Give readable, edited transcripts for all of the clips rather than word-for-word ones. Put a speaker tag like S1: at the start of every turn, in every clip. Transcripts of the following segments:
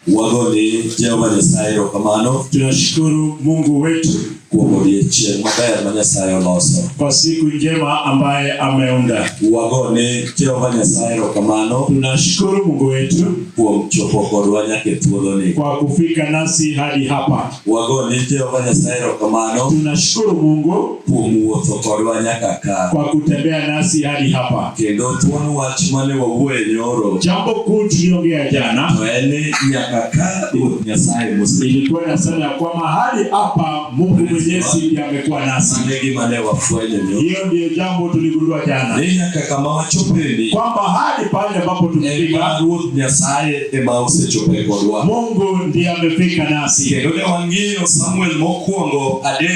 S1: Wagoni Jehova Nyasaye erokamano
S2: Tunashukuru Mungu wetu
S1: kuom odiechieng' maber ma Nyasaye oloso.
S2: Kwa siku njema ambaye ameunda.
S1: Wagone Jehova Nyasaye erokamano
S2: Tunashukuru Mungu wetu
S1: kuom chopo kodwa nyaka e thuoloni.
S2: Kwa kufika nasi hadi hapa.
S1: Wagone Jehova Nyasaye erokamano
S2: Tunashukuru Mungu
S1: kuom wuotho kodwa nyaka ka.
S2: Kwa kutembea nasi hadi hapa.
S1: Kendo thuon wach mane wawuoye nyoro
S2: Jambo kuu tuliongea jana
S1: to en ni nyaka ka Ruoth Nyasaye mosebet.
S2: Ilikuwa inasema ya kwamba hadi hapa Mungu Mwenyezi ndiye amekuwa nasi.
S1: Mano e gima ne wafwenyo nyoro.
S2: Hiyo ndiyo jambo tuligundua jana
S1: Ni nyaka kama wachopeni
S2: kwamba hadi pale ambapo
S1: ema
S2: tumefika
S1: Ruoth Nyasaye ema osechope kodwa.
S2: Mungu ndiye amefika nasi.
S1: Kendo ne wang'iyo Samuel mokwongo 3.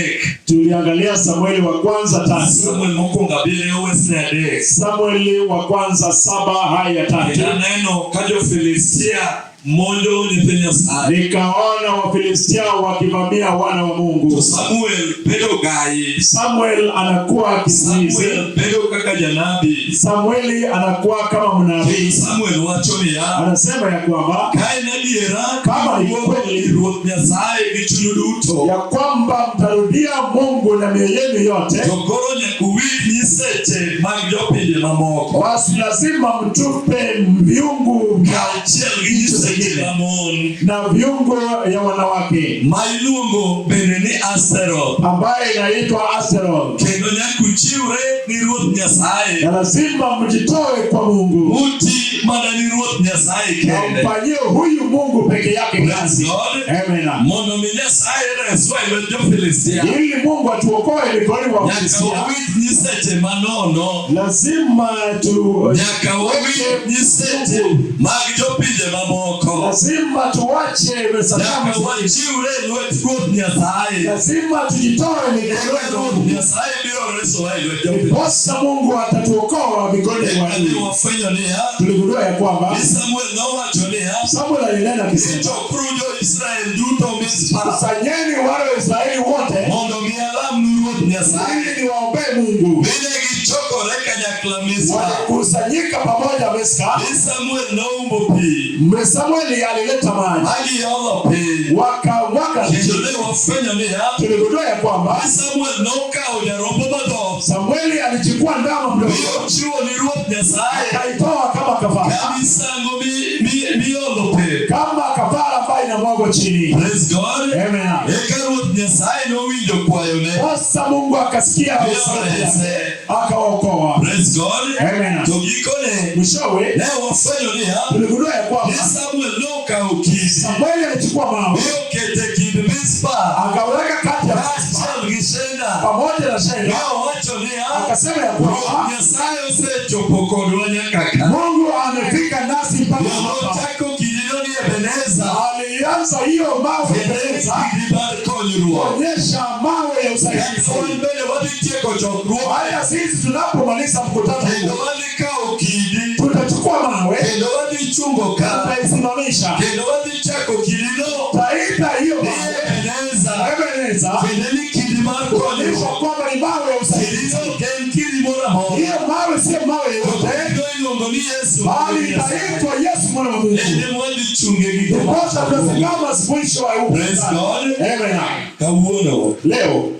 S2: Tuliangalia Samueli wa kwanza 3,
S1: Samuel mokwongo 7 wesne 3.
S2: Samueli wa kwanza 7 haya
S1: Kendo
S2: 3.
S1: aneno ka jo-Filistia monjo nyithind Nyasaye.
S2: Nikaona Wafilistia wakivamia wana wa
S1: To
S2: Mungu.
S1: Samuel bedo gai.
S2: Samuel anakuwa kizuizi.
S1: Samuel bedo kaka janabi.
S2: Samueli anakuwa kama mnabii.
S1: Samuel wacho niya,
S2: Anasema ya kwamba
S1: ka en adiera
S2: Kama ni
S1: duogo
S2: kweli.
S1: ir Ruoth Nyasaye gi chunyu duto,
S2: ya kwamba mtarudia Mungu na mioyo yenu yote,
S1: to koro nyaka uwit nyiseche mag jopinje mamoko
S2: basi lazima mtupe viungu vya
S1: kaachiel gi nyiseche mamon
S2: na viungo ya wanawake
S1: ma iluongo bende ni Asteroth,
S2: ambaye inaitwa Asteroth,
S1: kendo nyaka uchiwre ni Ruoth Nyasaye,
S2: na lazima mjitoe kwa Mungu
S1: uti mana ni Ruoth Nyasaye
S2: na
S1: kende.
S2: mfanyie huyu Mungu peke yake
S1: Praise
S2: kazi.
S1: God.
S2: Amen.
S1: Mondo mi Nyasaye reswa e lwet jo-Filistia,
S2: Ili Mungu atuokoe mikononi mwa
S1: nyaka
S2: Wafilistia,
S1: wawit nyiseche manono,
S2: lazima tu
S1: nyaka wawit nyiseche mag jopinje mamoko,
S2: lazima tuache
S1: nyaka
S2: sanamu,
S1: wachiwre e lwet Ruoth Nyasaye.
S2: Lazima tujitoe mikononi
S1: Eka
S2: mwa
S1: Ruoth
S2: Mungu.
S1: Nyasaye biro resowa e lwet jo-Filistia.
S2: Ndiposa Mungu atatuokoa mikononi mwa
S1: Eka ne
S2: adui.
S1: wafwenyo niya,
S2: Tuligundua ya kwamba
S1: ni Samuel nowacho niya,
S2: Samuel alinena akisema,
S1: chokuru jo-Israel duto Mizpa
S2: kusanyeni wana wa Israeli wote
S1: mondo mi alamnu Ruoth Nyasaye.
S2: ili niwaombee Mungu.
S1: Mine gichokore kanyakla Mizpa.
S2: Walikusanyika pamoja Mispa.
S1: Ni Samuel noumbo pi
S2: Samueli alileta maji
S1: ma giolo piny.
S2: wakamwaga
S1: Kendo
S2: chini.
S1: ne wafwenyo niya,
S2: Tuligundua ya kwamba
S1: ni Samuel nokawo nyarombo madhoth
S2: Samueli alichukua ndama
S1: mi
S2: mdogo
S1: ochiwo ni Ruoth Nyasaye
S2: akaitoa kama kafara,
S1: ka misango miolo piny.
S2: kama kafara ambayo inamwagwa chini.
S1: Praise God.
S2: Amen.
S1: Eka Ruoth Nyasaye nowinjo kwayone
S2: Sasa Mungu akasikia
S1: mi
S2: sauti yake,
S1: orese.
S2: akawaokoa.
S1: Praise God.
S2: Amen.
S1: To gikone
S2: Mwishowe
S1: ne wafwenyo niya,
S2: tuligundua ya
S1: ni
S2: kwamba
S1: Samuel nokawo kidi
S2: Samueli alichukua mawe
S1: mi okete kind Mizpa
S2: akaweka kati ya Mispa
S1: kaachiel gi Shena
S2: pamoja na
S1: mi
S2: Shela,
S1: owacho niya,
S2: akasema ya
S1: Ruoth
S2: kwamba
S1: Nyasaye osechopo kodwa nyaka ka.
S2: Mungu amefika nasi mpaka hapa.
S1: Nochako kidino ni Ebeneza,
S2: Alianza hiyo mawe
S1: tiende ni
S2: kupendeza,
S1: kidi mar konyruok.
S2: kuonyesha mawe ya usaidizi.
S1: Kendo wan bende wadhi tieko chokruok,
S2: Haya, sisi tunapomaliza mkutano
S1: kendo
S2: huu
S1: wadhi kawo kidi,
S2: tutachukua mawe,
S1: kendo wadhi chungo ka,
S2: tutaisimamisha,
S1: kendo wadhi chako kidino
S2: taita hiyo
S1: ni
S2: mawe
S1: Ebeneza,
S2: Ebeneza,
S1: tiende ni kidi mar
S2: kuonyesha
S1: konyruok.
S2: kwamba ni mawe ya usaidizi.
S1: Kidino ok en kidi moro amora.
S2: Hiyo mawe sio mawe yoyote,
S1: Kidino iluongo ni Yesu.
S2: bali itaitwa Yesu mwana wa Mungu.
S1: En ema wadhi chunge gi
S2: Ndiposa tutasimama mwisho wa huu
S1: Praise
S2: mkutano.
S1: God.
S2: Amen.
S1: Kawuono
S2: Leo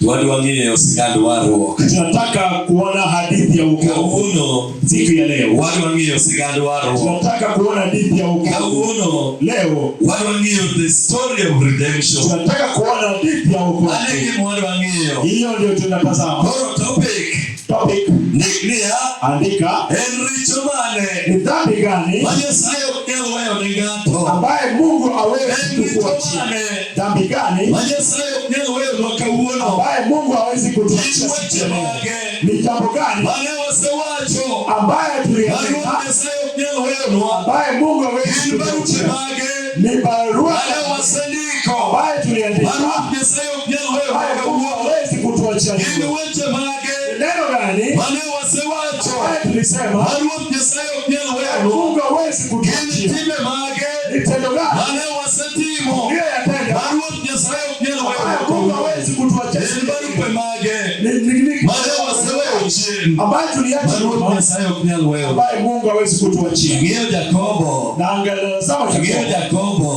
S1: wadwa ng'iyo sigand warruok.
S2: Tunataka kuona hadithi ya wokovu
S1: Kawuono
S2: siku ya leo.
S1: wadwa ng'iyo sigand warruok.
S2: Tunataka kuona hadithi ya wokovu
S1: Kawuono
S2: leo.
S1: wadwa ng'iyo the story of redemption.
S2: Tunataka kuona hadithi ya wokovu.
S1: Mano e gima wadwa ng'iyo.
S2: Hiyo ndio tunatazama.
S1: Koro topic
S2: Topic,
S1: ndik niya,
S2: andika
S1: en richo mane
S2: ni dhambi gani
S1: ma Nyasaye ok nyal weyo ne ng'ato?
S2: ambaye Mungu hawezi
S1: En richo
S2: kutuachia?
S1: mane
S2: Dhambi gani
S1: ma Nyasaye ok nyal weyonwa kawuono?
S2: ambaye Mungu hawezi
S1: Gin
S2: kutuachia siku
S1: weche
S2: ya leo?
S1: mage
S2: Ni jambo gani
S1: mane wasewacho
S2: ambaye
S1: ma
S2: tuliyatenda
S1: Ruoth Nyasaye ok nyal weyonwa?
S2: ambaye Mungu hawezi
S1: Gin barupe
S2: kutuachia?
S1: mage
S2: Ni barua
S1: mane wasendiko
S2: ambaye tuliandika
S1: ma Ruoth Nyasaye ok nyal weyonwa
S2: ambaye Mungu
S1: kawuono?
S2: hawezi kutuachia.
S1: Gin weche mage
S2: Neno gani
S1: mane wasewacho
S2: ambaye tulisema
S1: ma Ruoth Nyasaye ok nyal weyonwa?
S2: Mungu hawezi
S1: Gin
S2: kutuachia?
S1: timbe mage
S2: Ni tendo gani
S1: mane wasetimo
S2: tuliyoyatenda
S1: ma Ruoth Nyasaye ok nyal
S2: ambaye
S1: weyonwa
S2: Mungu
S1: kawuono?
S2: hawezi kutuachia?
S1: Gin barupe mage
S2: Ni
S1: mane waseweyo chien
S2: ambaye
S1: ma
S2: tuliacha
S1: Ruoth
S2: nyuma
S1: Nyasaye ok nyal weyo.
S2: ambaye Mungu hawezi kutuachia.
S1: Ng'iyo Jakobo,
S2: Na angatazama
S1: ng'iyo
S2: Yakobo,
S1: Jakobo.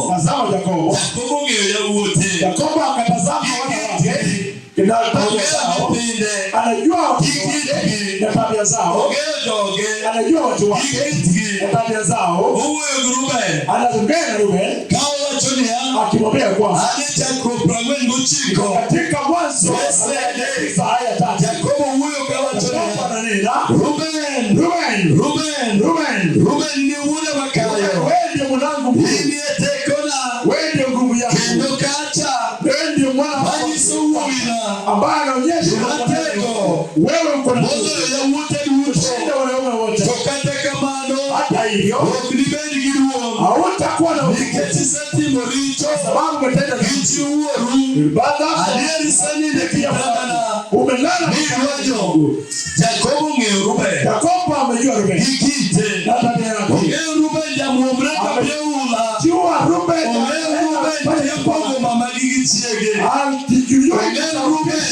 S2: Yakobo akatazama wana wake na tabia zao,
S1: Ong'eyo nyithinde.
S2: Anajua watoto wake na tabia zao,
S1: Ong'eyo joge.
S2: Anajua watu wake
S1: Gi kitgi.
S2: Na tabia zao.
S1: Owuoyo gi Reuben.
S2: Anazungumza na Ruben
S1: Ka owacho niya,
S2: akimwambia kwamba
S1: Adhi Chakruok 49.
S2: Katika Mwanzo
S1: Verse 3.
S2: 9 aya 3
S1: Jakobo wuoyo kawacho
S2: Yakobo
S1: niya,
S2: ananena,
S1: Reuben,
S2: Ruben,
S1: Reuben,
S2: Ruben,
S1: Reuben ni wuoda makayo.
S2: Wewe ndiye mwanangu mkuu,
S1: In e tekona
S2: wewe ndiye nguvu yangu,
S1: kendo kacha
S2: wewe ndiye mwana
S1: manyiso wuowina
S2: ambaye anaonyesha
S1: Ratego.
S2: wewe uko na nguvu
S1: Moloyo yawuote duto.
S2: kushinda wanaume wote.
S1: To kata kamano
S2: Hata hivyo
S1: ok dibed gi duong'
S2: hautakuwa na utukufu
S1: nikech isetimo richo
S2: kwa sababu umetenda
S1: gi
S2: dhambi.
S1: chi wuoru.
S2: Baada
S1: Adier isenindo e kitandana
S2: umelala
S1: mirwenyo. Jakobo ong'eyo Reuben
S2: Yakobo amejua Ruben
S1: gi kite.
S2: Na tabia yake.
S1: Ong'eyo Reuben jamuomre ka oula.
S2: Jua Ruben
S1: Ong'eyo Reuben kia pogo mamagi gi chiege.
S2: alijua
S1: Ong'eyo Ruben.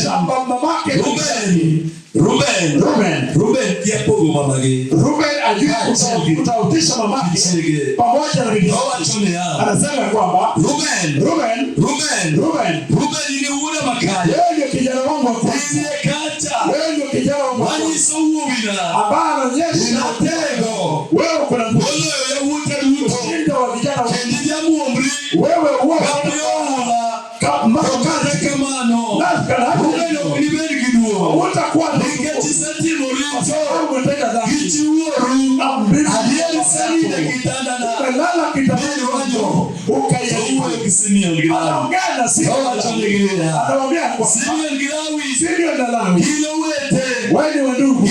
S2: mamake.
S1: Reuben, Reuben,
S2: Ruben
S1: Reuben kia pogo mamagi
S2: Ruben ajui kutautisha mamake
S1: chiege.
S2: Pamoja na bibi yake.
S1: Owacho niya,
S2: Anasema kwamba
S1: Reuben,
S2: Ruben,
S1: Reuben,
S2: Ruben,
S1: Reuben in e wuoda makayo.
S2: Wewe ndio kijana wangu wa kwanza,
S1: In e kacha
S2: wewe ndio kijana wangu wa kwanza
S1: manyiso wuowina.
S2: Ambaye anaonyesha
S1: Inatego
S2: wewe uko na nguvu
S1: moloyo yawuote duto.
S2: kushinda wa vijana wote.
S1: Kendo ijamuomri
S2: Wewe uwe
S1: ka pi oula.
S2: kama
S1: To kata kamano, Reuben ok dibed gi duong'
S2: utakuwa na
S1: nikech
S2: utukufu
S1: isetimo
S2: kwa
S1: richo
S2: sababu umetenda dhambi
S1: gi chi wuoru.
S2: Na bibi
S1: Adier isenindo e kitandana
S2: umelala kitandani
S1: mirwenyo. To
S2: ukaiaibika.
S1: owuoyo gi Simeon gi Lawi.
S2: Anaongea na Simeon.
S1: Owacho negi niya,
S2: Anamwambia kwamba
S1: Simeon gi Lawi,
S2: Simeon na Lawi,
S1: gin owete.
S2: Wewe ni wandugu,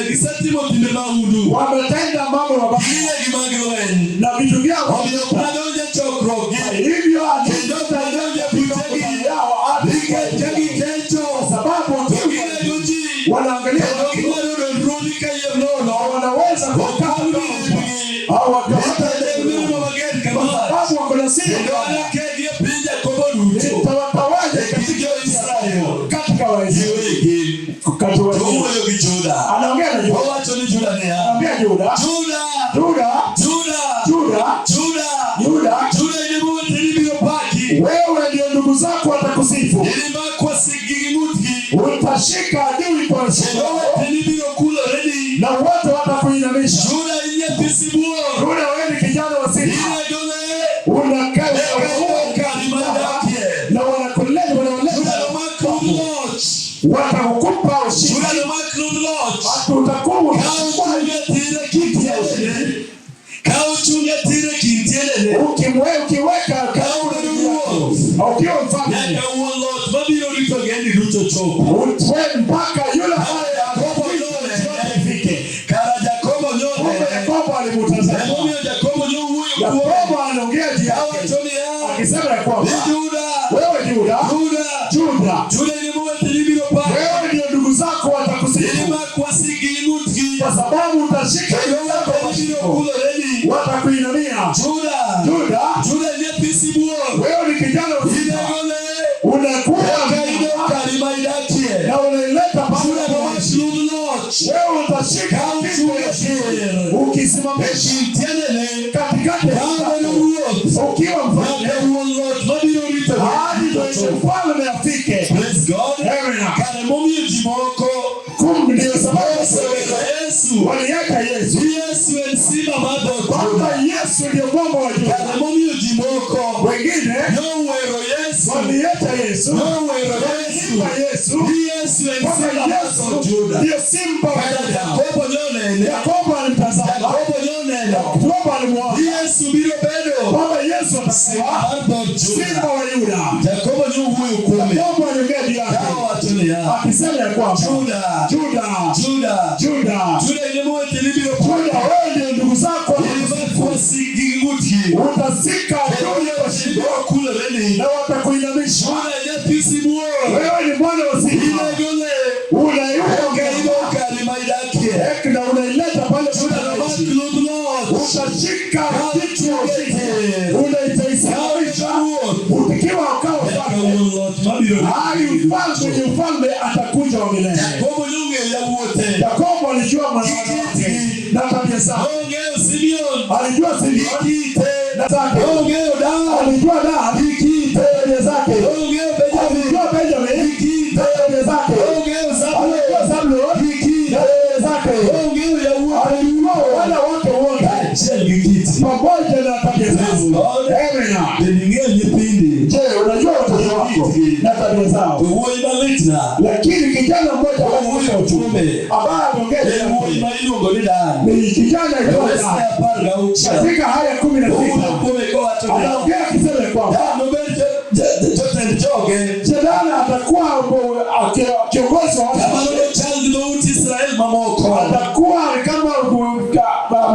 S1: Gisetimo timbe mahundu.
S2: Wametenda mambo mabaya
S1: Gin mag lweny.
S2: Na vitu vyao,
S1: Omiyo ok nadonj e chokruokgi
S2: hivyo
S1: kendo ok nadonj e buchegi
S2: yao
S1: nikech gikecho
S2: sababu
S1: to ginego ji
S2: wanaangalia
S1: kendo ginyalo donjroni kayiem nono.
S2: Wanaweza
S1: Ok
S2: kukaa
S1: kaw mirimbgi
S2: au wakapata
S1: nikech mirima mager ka
S2: kwa
S1: mach.
S2: sababu wako na siri.
S1: Kendo anakegi e piny Jakobo duto
S2: Nitawatawaje
S1: e kind jo-Israel
S2: katika Waisraeli
S1: giwegi.
S2: katika
S1: To
S2: Waisraeli.
S1: owuoyo gi Juda.
S2: Anaongea na Juda,
S1: Owacho ni Juda niya,
S2: anaambia Juda,
S1: Juda,
S2: Juda,
S1: Juda,
S2: Juda,
S1: Juda,
S2: Juda,
S1: Juda in ema oweteni biro paki.
S2: Wewe ndio ndugu zako watakusifu,
S1: Inimak wasikgi gi ng'utgi
S2: utashika adui kwa
S1: kendo
S2: shingo
S1: oweteni biro kuloreni.
S2: Na wote watakuinamisha.
S1: Juda in nyathi sibuor.
S2: Juda, wewe ni kijana wa simba,
S1: Inego le
S2: unakaa
S1: eka iyudo kari ma idakie.
S2: Na wanakuleta
S1: Juda
S2: wanawaleta,
S1: nomak ludh loch.
S2: Watakupa ushindi,
S1: Juda nomak ludh loch.
S2: Utakuwa
S1: Ka ochung' e tir e kind tiendene. Ka ochung' e tir e kind tiendene.
S2: Ukiweka
S1: Ka obedo ruoth.
S2: Ukiwa mfalme
S1: Nyaka wuon loch mabiro rito ogendini duto chopo.
S2: Utwe mpaka yule
S1: Kara Jakobo nonene.
S2: ifike.
S1: Kara Jakobo
S2: Kumbe
S1: nonene.
S2: Yakobo alimutazama.
S1: Emomiyo Jakobo nowuoyo kuome.
S2: Yakobo anaongea juu yake
S1: Kawacho niya,
S2: akisema ya kwamba
S1: ni Juda,
S2: wewe Juda,
S1: Juda,
S2: Juda,
S1: Juda in ema oweteni biro paki.
S2: Wewe ndio ndugu zako watakusifu
S1: Inimak wasiki gi ng'utgi.
S2: Kwa sababu utashika
S1: Kendo
S2: ndugu zako kwa
S1: oweteni biro
S2: shingo.
S1: kuloreni.
S2: Watakuinamia.
S1: Juda,
S2: Juda,
S1: Juda in nyathi sibuor.
S2: Wewe ni kijana wa simba.
S1: Inego le
S2: Unakuwa
S1: eka iyudo kari ma idakie.
S2: Na unaileta
S1: Juda
S2: pamoja.
S1: nomak ludh loch.
S2: Wewe utashika
S1: Ka
S2: kitu
S1: ochung' e tir
S2: ukisimamisha
S1: e kind tiendene.
S2: Katikati ya
S1: Ka obedo ruoth.
S2: ukiwa mfalme
S1: Nyaka wuon loch mabiro rito
S2: hadi
S1: ogendini duto chopo.
S2: mfalme afike.
S1: Praise God.
S2: Amen.
S1: Kare momiyo ji moko
S2: Kumbe ndio sababu
S1: oseweyo Yesu.
S2: Waliacha Yesu.
S1: Ni Yesu en simba mar dhood
S2: Kwamba
S1: Juda.
S2: Yesu ndio mwamba wa Juda.
S1: Kare momiyo ji moko
S2: Wengine
S1: nowero Yesu.
S2: waliacha Yesu.
S1: Nowero Yesu.
S2: Walimpa Yesu.
S1: Ni Yesu en
S2: Kwamba
S1: simba mar
S2: Yesu
S1: dhood Juda.
S2: ndio simba wa
S1: Kata
S2: Juda.
S1: Jakobo nonene.
S2: Yakobo alimtazama.
S1: Jakobo noneno.
S2: Yakobo alimuona.
S1: Ni Yesu biro bedo
S2: Kwamba Yesu
S1: simba
S2: atakuwa
S1: mar dhood Juda.
S2: simba wa Yuda.
S1: Jakobo nowuoyo kuome.
S2: Yakobo aliongea juu yake
S1: Kawacho niya,
S2: akisema ya kwamba
S1: Juda,
S2: Juda,
S1: Juda,
S2: Juda,
S1: Juda in ema oweteni biro
S2: Juda,
S1: paki.
S2: wewe ndio ndugu zako
S1: Inimak wasiki gi ng'utgi.
S2: utashika
S1: Kendo
S2: adui kwa
S1: oweteni
S2: shingo
S1: biro kuloreni.
S2: Na watakuinamisha.
S1: Juda in nyathi sibuor.
S2: Wewe ni mwana wa simba,
S1: Inego le
S2: unaiua
S1: eka iyudo kari ma idakie.
S2: Na unaileta pale
S1: Juda nomak ludh loch.
S2: Utashika kichwa
S1: Ka
S2: unaitaisimamisha
S1: obedo ruoth.
S2: Ukiwa ukawa
S1: Nyaka
S2: mfalme
S1: wuon loch mabiro
S2: hadi mfalme mwenye ufalme atakuja wa milele.
S1: Jakobo nong'eyo yawuote.
S2: Yakobo alijua mwana wake na tabia zake.
S1: Nong'eyo Simeon
S2: Alijua Simeon
S1: gi kite.
S2: Na zake.
S1: Nong'eyo Dan
S2: Alijua Dan
S1: gi kite.
S2: Tabia
S3: Pamoja na tabia
S1: Praise
S3: zao.
S1: God.
S3: Amen.
S1: Bende ing'eyo nyithindi.
S3: Je, unajua watoto wako na tabia
S1: To
S3: zao?
S1: wuoyi malitna
S3: Lakini kijana mmoja ambaye
S1: owuoyo kuome
S3: ambaye ameongea
S1: en wuoyi ma iluongo ni Dan.
S3: ni kijana
S1: E
S3: aitwaye
S1: wes
S3: Dan.
S1: 16.
S3: Katika haya 16
S1: Owuoyo kuome kowacho niya,
S3: anaongea akisema ya kwamba
S1: Dan nobed jotend joge
S3: Shetani atakuwa kiongozi wa watu,
S1: kamano nochal gi dhout Israel mamoko.
S3: atakuwa kama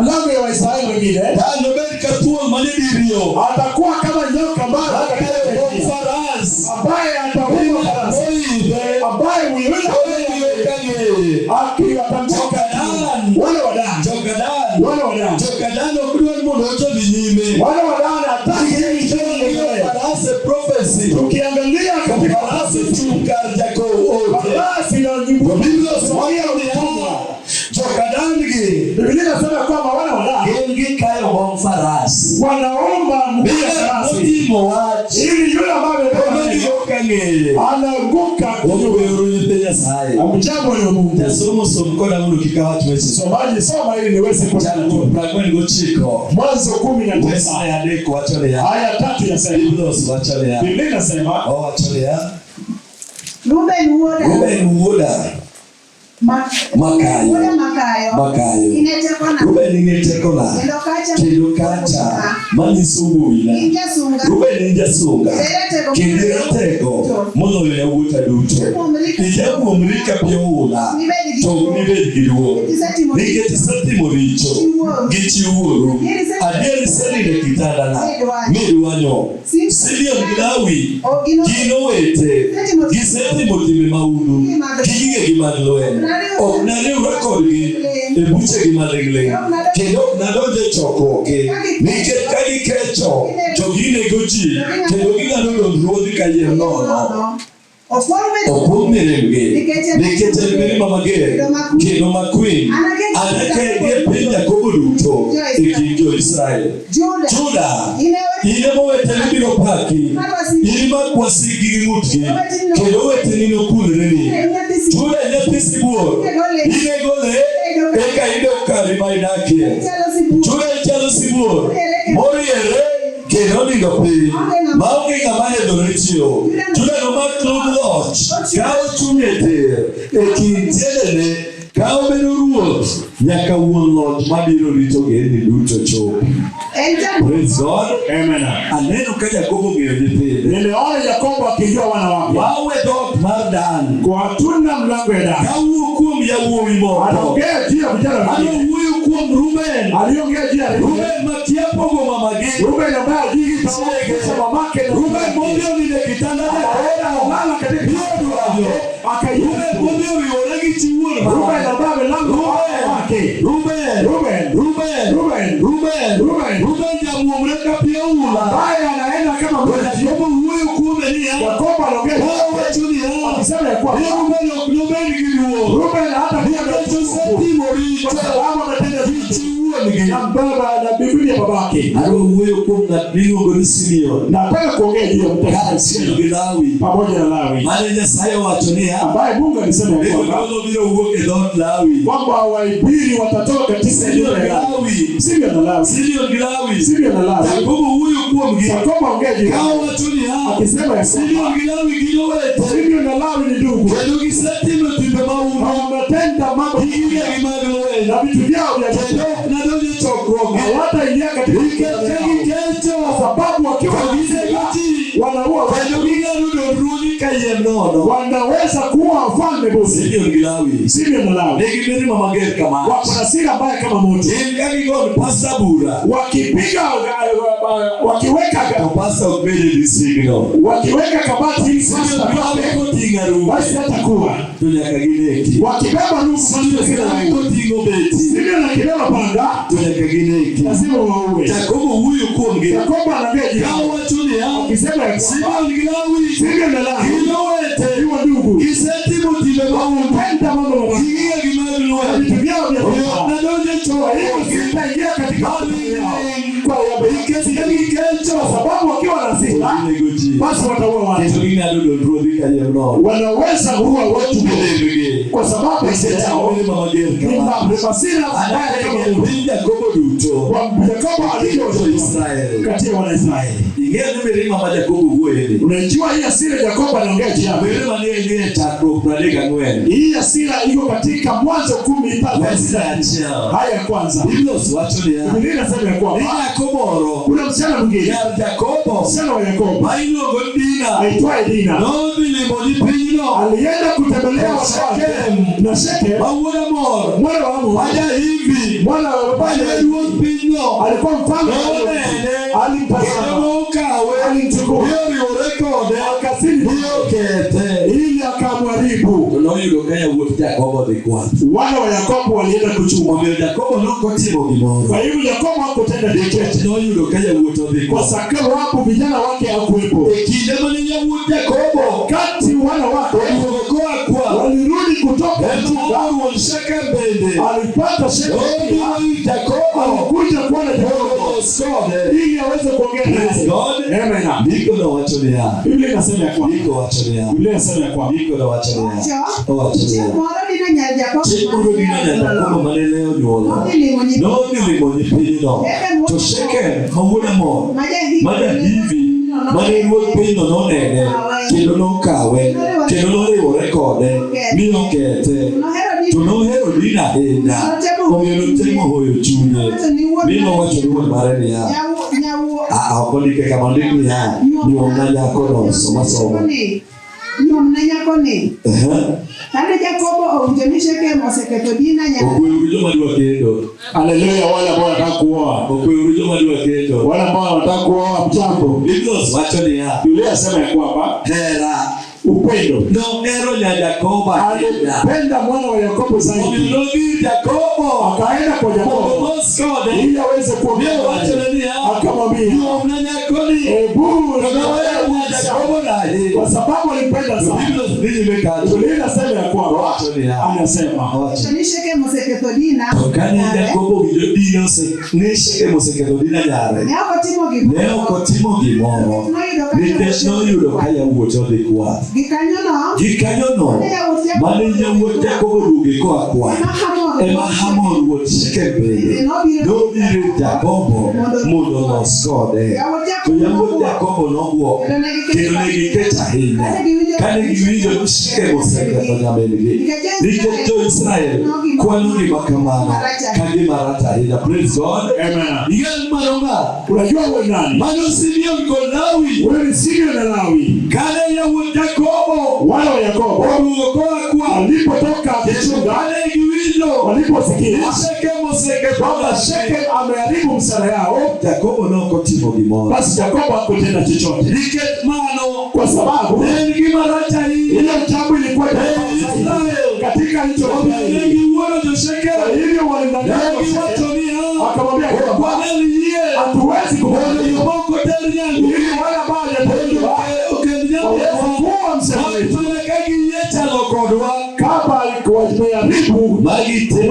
S3: mlango ya Waisraeli wengine,
S1: Dan nobed ka thuol manie dir yo
S3: atakuwa kama nyoka ambaye
S1: makayo bom faras
S3: ambaye atauma farasi,
S1: moidhe
S3: ambaye huiweza
S1: onego ka ng'eye.
S3: akiwatambuka
S1: Joka Dan,
S3: wale wa Dan,
S1: joka Dan,
S3: wale wa Dan,
S1: joka Dan ok dwar mondo ochodhi nyime.
S3: wale wa Dan hataki
S1: Ng'iyo faras e prophecy.
S3: Tukiangalia katika
S1: Faras ochung' kar jakow ote.
S3: farasi na nyumbu,
S1: Biblia wacho niya, joka Dan gi
S3: Biblia inasema kwamba wale wa Dan
S1: gin gikayo bom faras.
S3: wanaomba mguu ya
S1: Ng'at
S3: farasi
S1: motimo wach
S3: ili yule ambaye amebeba
S1: onego
S3: neno
S1: yo ka ng'eye.
S3: anaanguka
S1: Okwero nyithind Nyasaye.
S3: Amjambo ni Mungu.
S1: Jasomo som koda mondo kik awach weche.
S3: Msomaji soma ili niweze
S1: Chakruok
S3: kuchukua.
S1: 49
S3: Mwanzo 19
S1: wesne 3 wacho niya.
S3: aya 3 yasema.
S1: Biblos wacho niya.
S3: Biblia inasema
S1: Owacho niya.
S4: Reuben wuoda
S1: Reuben wuoda Makayo.
S4: Wuoda makayo.
S1: Makayo.
S4: In e tekona.
S1: Reuben in e tekona
S4: Kendo kacha.
S1: kendo kacha manyiso wuoyina.
S4: In jasunga.
S1: Reuben in jasunga
S4: Kendo iratego.
S1: kendo iratego moloyo yawuota duto. Ijamuomri ka pi oula to ok nibed gi luor nikech isetimo richo gi chi wuoru. Adier isenindo e kitandana midwanyo. Simeon gi Lawi gin owete gisetimo timbe mahundu gi gigegi mag lweny. Ok nariwra kodgi e buchegi maling'ling' kendo ok nadonj e chokruokgi nikech ka gikecho to ginego ji kendo ging'ado dond ruodhi kayiem nono.
S4: Okwong'
S1: Okwong' mirembgi nikech en mirima mager kendo makwiny. Anakegi e piny Jakobo duto e kind jo-Israel.
S4: Juda.
S1: Juda,
S4: In
S1: in ema oweteni biro paki, in ema wasiki gi ng'utgi, kendo oweteni nokulreni. Juda e nyathi sibuor, inego le, eka idok kari ma idakie. Juda ichalo sibuor, moriere kendo onindo piny, maonge ng'ama hedhore chiewo. Juda nomak ludh loch, ka ochung' e tir, e kind tiendene, ka obedo ruoth, nyaka wuon loch mabiro rito ogendini duto chopi.
S4: En jabu.
S1: Praise God.
S3: Amen.
S1: Aneno ka Jakobo ong'eyo nyithinde.
S3: Niliona Yakobo akijua wana wake.
S1: Wawe dhoot mar Dan.
S3: Kwa hatuna mlango ya Dan.
S1: Kawuo kuom yawuowi moko.
S3: Anaongea juu ya vijana
S1: Ano
S3: wengine.
S1: wuoyo kuom Ruben.
S3: Aliongea juu ya Ruben.
S1: Ruben makia pogo mamagi.
S3: Ruben ambaye hajui pamoja mamake na
S1: Ruben modhi onindo e kitanda
S3: Akaenda kulala katika
S1: Ruben
S3: akaiona
S1: modhi oriwore gi chi wuon
S3: Ruben
S1: mare.
S3: ambaye amelala wake.
S1: Ruben.
S3: Ruben.
S1: Ruben.
S3: Ruben.
S1: Ruben.
S3: Ruben.
S1: Ruben jamuomre ka pi oula.
S3: Ambaye anaenda kama mwizi.
S1: Jakobo wuoyo kuome niya.
S3: Yakobo anaongea
S1: Owacho niya.
S3: akisema ya kwamba
S1: Ni Ruben ok nobed gi luor.
S3: Ruben hata
S1: Nikech osetimo richo
S3: kwa sababu ametenda
S1: gi
S3: dhambi
S1: chi wuon-gi.
S3: na baba na biblia ya babake.
S1: Adwa wuoyo kuom ng'at miluongo ni Simeon
S3: Nataka kuongea juu ya mtakatifu
S1: kaachiel gi Lawi
S3: pamoja na Lawi
S1: mane Nyasaye owacho niya
S3: ambaye Mungu alisema ya kwamba
S1: ni jodolo biro wuok e dhood Lawi.
S3: kwamba wahubiri watatoka katika
S1: Simeon
S3: nyumba
S1: gi
S3: ya Lawi.
S1: Lawi,
S3: Simeon na Lawi,
S1: Simeon gi Lawi.
S3: Simeon na Lawi.
S1: Jakobo wuoyo kuomgi
S3: Yakobo aongea juu
S1: ka
S3: yao
S1: owacho niya
S3: akisema ya kwamba
S1: Simeon gi Lawi gin owete
S3: Simeon na Lawi ni ndugu
S1: kendo gisetimo timbe
S3: na
S1: mahundu
S3: wametenda mambo
S1: gi gigegi mag lweny
S3: na vitu vyao vya
S1: kendo ok nadonj e chokruokgi
S3: hawataingia katika
S1: nikech ka gikecho
S3: kwa sababu wakiwa
S1: to ginego ji
S3: wanaua watu,
S1: kendo ging'ado dond ruodhi kayiem nono.
S3: wanaweza kuwa wafalme bure.
S1: Simeon gi Lawi
S3: Simeon na Lawi
S1: nigi mirima mager kama
S3: wako na sira mbaya kama moto,
S1: gin ka gigon pasta bura
S3: wakipiga
S1: to
S3: wakiweka
S1: pasta ok bed e distrigno.
S3: wakiweka kabati ili
S1: Simeon
S3: sasa
S1: gi Lawi koting'o arunge
S3: basi hatakuwa
S1: to nyaka gineki.
S3: wakibeba rungu
S1: Simeon gi Lawi koting'o beti
S3: Simeon akibeba panga
S1: to nyaka gineki.
S3: lazima waue.
S1: Jakobo wuoyo kuomgi
S3: Yakobo anaambia
S1: ka
S3: jirani
S1: owacho niya
S3: akisema ya kwamba
S1: Simeon gi Lawi
S3: Simeon na Lawi
S1: gin owete
S3: ni ndugu,
S1: gisetimo timbe mahundu
S3: tenda mambo mabaya
S1: gi gigegi mag
S3: na
S1: lweny
S3: vitu vyao vya
S1: omiyo
S3: dunia.
S1: ok nadonj e
S3: Kwa hiyo
S1: chokruokgi
S3: sitaingia katika
S1: maling'
S3: kwa
S1: nikech ka gikecho
S3: kwa sababu wakiwa na
S1: to
S3: hasira
S1: ginego ji
S3: basi wataua watu,
S1: kendo ging'ado dond ruodhi kayiem nono.
S3: wanaweza kuua watu
S1: Mirembgi.
S3: Kwa sababu hasira
S1: Nikech
S3: yao
S1: mirima mager
S3: ni
S1: kama.
S3: hasira mbaya kama
S1: Anake e
S3: moto.
S1: piny Jakobo duto.
S3: Kwa Yakobo
S1: Kendo
S3: alivyo
S1: Israel.
S3: kati ya Wanaisraeli.
S1: Ing'eyo ni mirima ma Jakobo wuoye ni.
S3: Unajua hii hasira Yakobo anaongea juu yake.
S1: Mirima ni e chakruok 34.
S3: Hii hasira iko katika Mwanzo 13.
S1: Wes achiel.
S3: Haya ya kwanza.
S1: Biblos wacho niya.
S3: Biblia inasema ya
S1: Ni
S3: kwamba
S1: nyako moro.
S3: kuna msichana mwingine,
S1: Nyar Jakobo.
S3: msichana wa Yakobo
S1: Ma iluongo ni Dina.
S3: aitwaye Dina
S1: Nodhi limo ni pinyno.
S3: alienda kutembelea wanawake na Shekem
S1: Ma wuod Amor.
S3: mwana wa
S1: Ma
S3: Amori,
S1: ja-Hivi.
S3: mwana wa
S1: Ma
S3: baba
S1: jaduong' pinyno.
S3: alikuwa mfalme,
S1: Nonene. Kendo
S3: alimtazama,
S1: nokawe.
S3: alimchukua,
S1: Mi oriwore kode.
S3: akasiri
S1: Mi okethe.
S3: ili akamharibu.
S1: To noyudo ka yawuot Jakobo dhi kwath.
S3: Wana wa Yakobo walienda kuchuma.
S1: Omiyo Jakobo nokotimo gimoro.
S3: Kwa hivyo Yakobo hakutenda
S1: Nikech
S3: chochote
S1: noyudo ka yawuot odhi
S3: kwa
S1: kwath.
S3: sababu vijana wake hakuwepo.
S1: E kinde mane yawuot Jakobo
S3: Wakati wana wake
S1: oduogo koa kwath,
S3: walirudi kutoka
S1: ema
S3: kuchunga,
S1: wuon Shekem bende
S3: alipata Shekem,
S1: nobiro ir Jakobo
S3: alikuja kuona
S1: mondo
S3: Yakobo
S1: olos kode.
S3: ili aweze kuongea
S1: Praise
S3: naye.
S1: God.
S3: Amen.
S1: Ndiko nowacho niya.
S3: Biblia inasema ya kwamba
S1: Ndiko wacho niya.
S3: Biblia inasema ya kwamba
S1: Ndiko nowacho niya.
S4: Owacho,
S1: Owacho niya.
S4: Chieng' moro Dina nyar Jakobo
S1: Chieng' moro Dina nyar Jakobo mane Lea onyuolo
S4: nodhi limo nyithindo
S1: nodhi limo nyithindo. To Shekem ma wuod Amor
S4: ma ja-Hivi
S1: ma ja-Hivi mane ruodh pinyno nonene kendo nokawe kendo noriwore kode mi okethe.
S4: Nohero
S1: To
S4: Dina
S1: nohero Dina ahinya omiyo notemo hoyo chunye mi nowacho ni wuon mare niya "Ah, ok ondike kama ondik niya nyuomna nyakono soma soma."
S4: Nyuomna nyakoni.
S1: Ehe.
S4: Kane Jakobo owinjo ni Shekem oseketho Dina nyar
S1: Okweuru joma dwa kendo.
S3: Haleluya, wale ambao wanataka kuoa,
S1: Okweuru joma dwa kendo.
S3: wale ambao wanataka kuoa mchambo.
S1: Biblos wacho niya
S3: Biblia inasema ya kwamba
S1: hera
S3: upendo,
S1: nohero nyar Jakobo ahinya.
S3: alipenda mwana wa Yakobo
S1: Omiyo
S3: zaidi,
S1: nodhi ir Jakobo
S3: akaenda kwa
S1: mondo
S3: Yakobo
S1: olos kode.
S3: ili aweze
S1: Mi
S3: kuongea
S1: owachone
S3: naye.
S1: niya
S3: Akamwambia,
S1: nyuomna nyakoni.
S3: ebu
S1: To nohero nyar Jakobo ahinya.
S3: kwa sababu alimpenda
S1: To
S3: sana.
S1: Biblos dhi nyime kacho.
S3: Biblia inasema ya kwamba
S1: Owacho niya.
S3: anasema
S1: Owacho.
S4: ni Shekem oseketho Dina
S1: To kane
S4: nyare,
S1: Jakobo owinjo Dina ni Shekem oseketho Dina nyare,
S4: ne ok otimo
S1: ne ok
S4: gimoro.
S1: otimo gimoro nikech noyudo ka yawuote odhi kwath.
S4: Gikanyono
S1: Gikanyono mane yawuot Jakobo oduoge koa kwath,
S4: ema Hamor
S1: ema Hamor wuod Shekem bende nobiro ir Jakobo mondo olos kode. To yawuot Jakobo nobwok kendo ne gikech ahinya kane giwinjo ni Shekem oseketho nyamin-gi. Nikech jo-Israel kwano gima kamano ka gima rach ahinya. Praise God.
S3: Amen.
S1: Ing'eyo ni mano ng'a?
S3: Unajua wewe nani?
S1: Mano Simeon kod Lawi
S3: Wewe ni Simeon na Lawi,
S1: kane yawuot Jakobo
S3: wana wa Yakobo
S1: oduogo koa kwath,
S3: walipotoka
S1: kendo
S3: kuchunga,
S1: kane giwinjo
S3: waliposikia
S1: ni Shekem oseketho
S3: kwamba
S1: nyamin-gi,
S3: Shekem ameharibu msala yao,
S1: Jakobo ne ok otimo gimoro.
S3: basi Yakobo hakutenda chochote,
S1: Nikech mano
S3: kwa sababu
S1: ne en gima rach ahinya
S3: ile jambo ilikuwa
S1: e
S3: jambo zaidi
S1: Israel.
S3: katika nchi ya
S1: Omiyo ne
S3: Israeli.
S1: giwuoro
S3: Kwa
S1: jo-Shekem.
S3: hivyo
S1: Ne
S3: walimdanganya
S1: giwacho
S3: Shekem,
S1: niya,
S3: wakamwambia
S1: "Ok
S3: kwamba
S1: wanyal yie
S3: hatuwezi
S1: mondo
S3: kubali
S1: jomoko oter nyangu
S3: ili wale ambao hawajatendwa
S1: okend
S3: waweze
S1: nyaminwa
S3: kuwa msala wetu,
S1: mana ka giyie chalo kodwa."
S3: kama wameharibu
S1: Magi te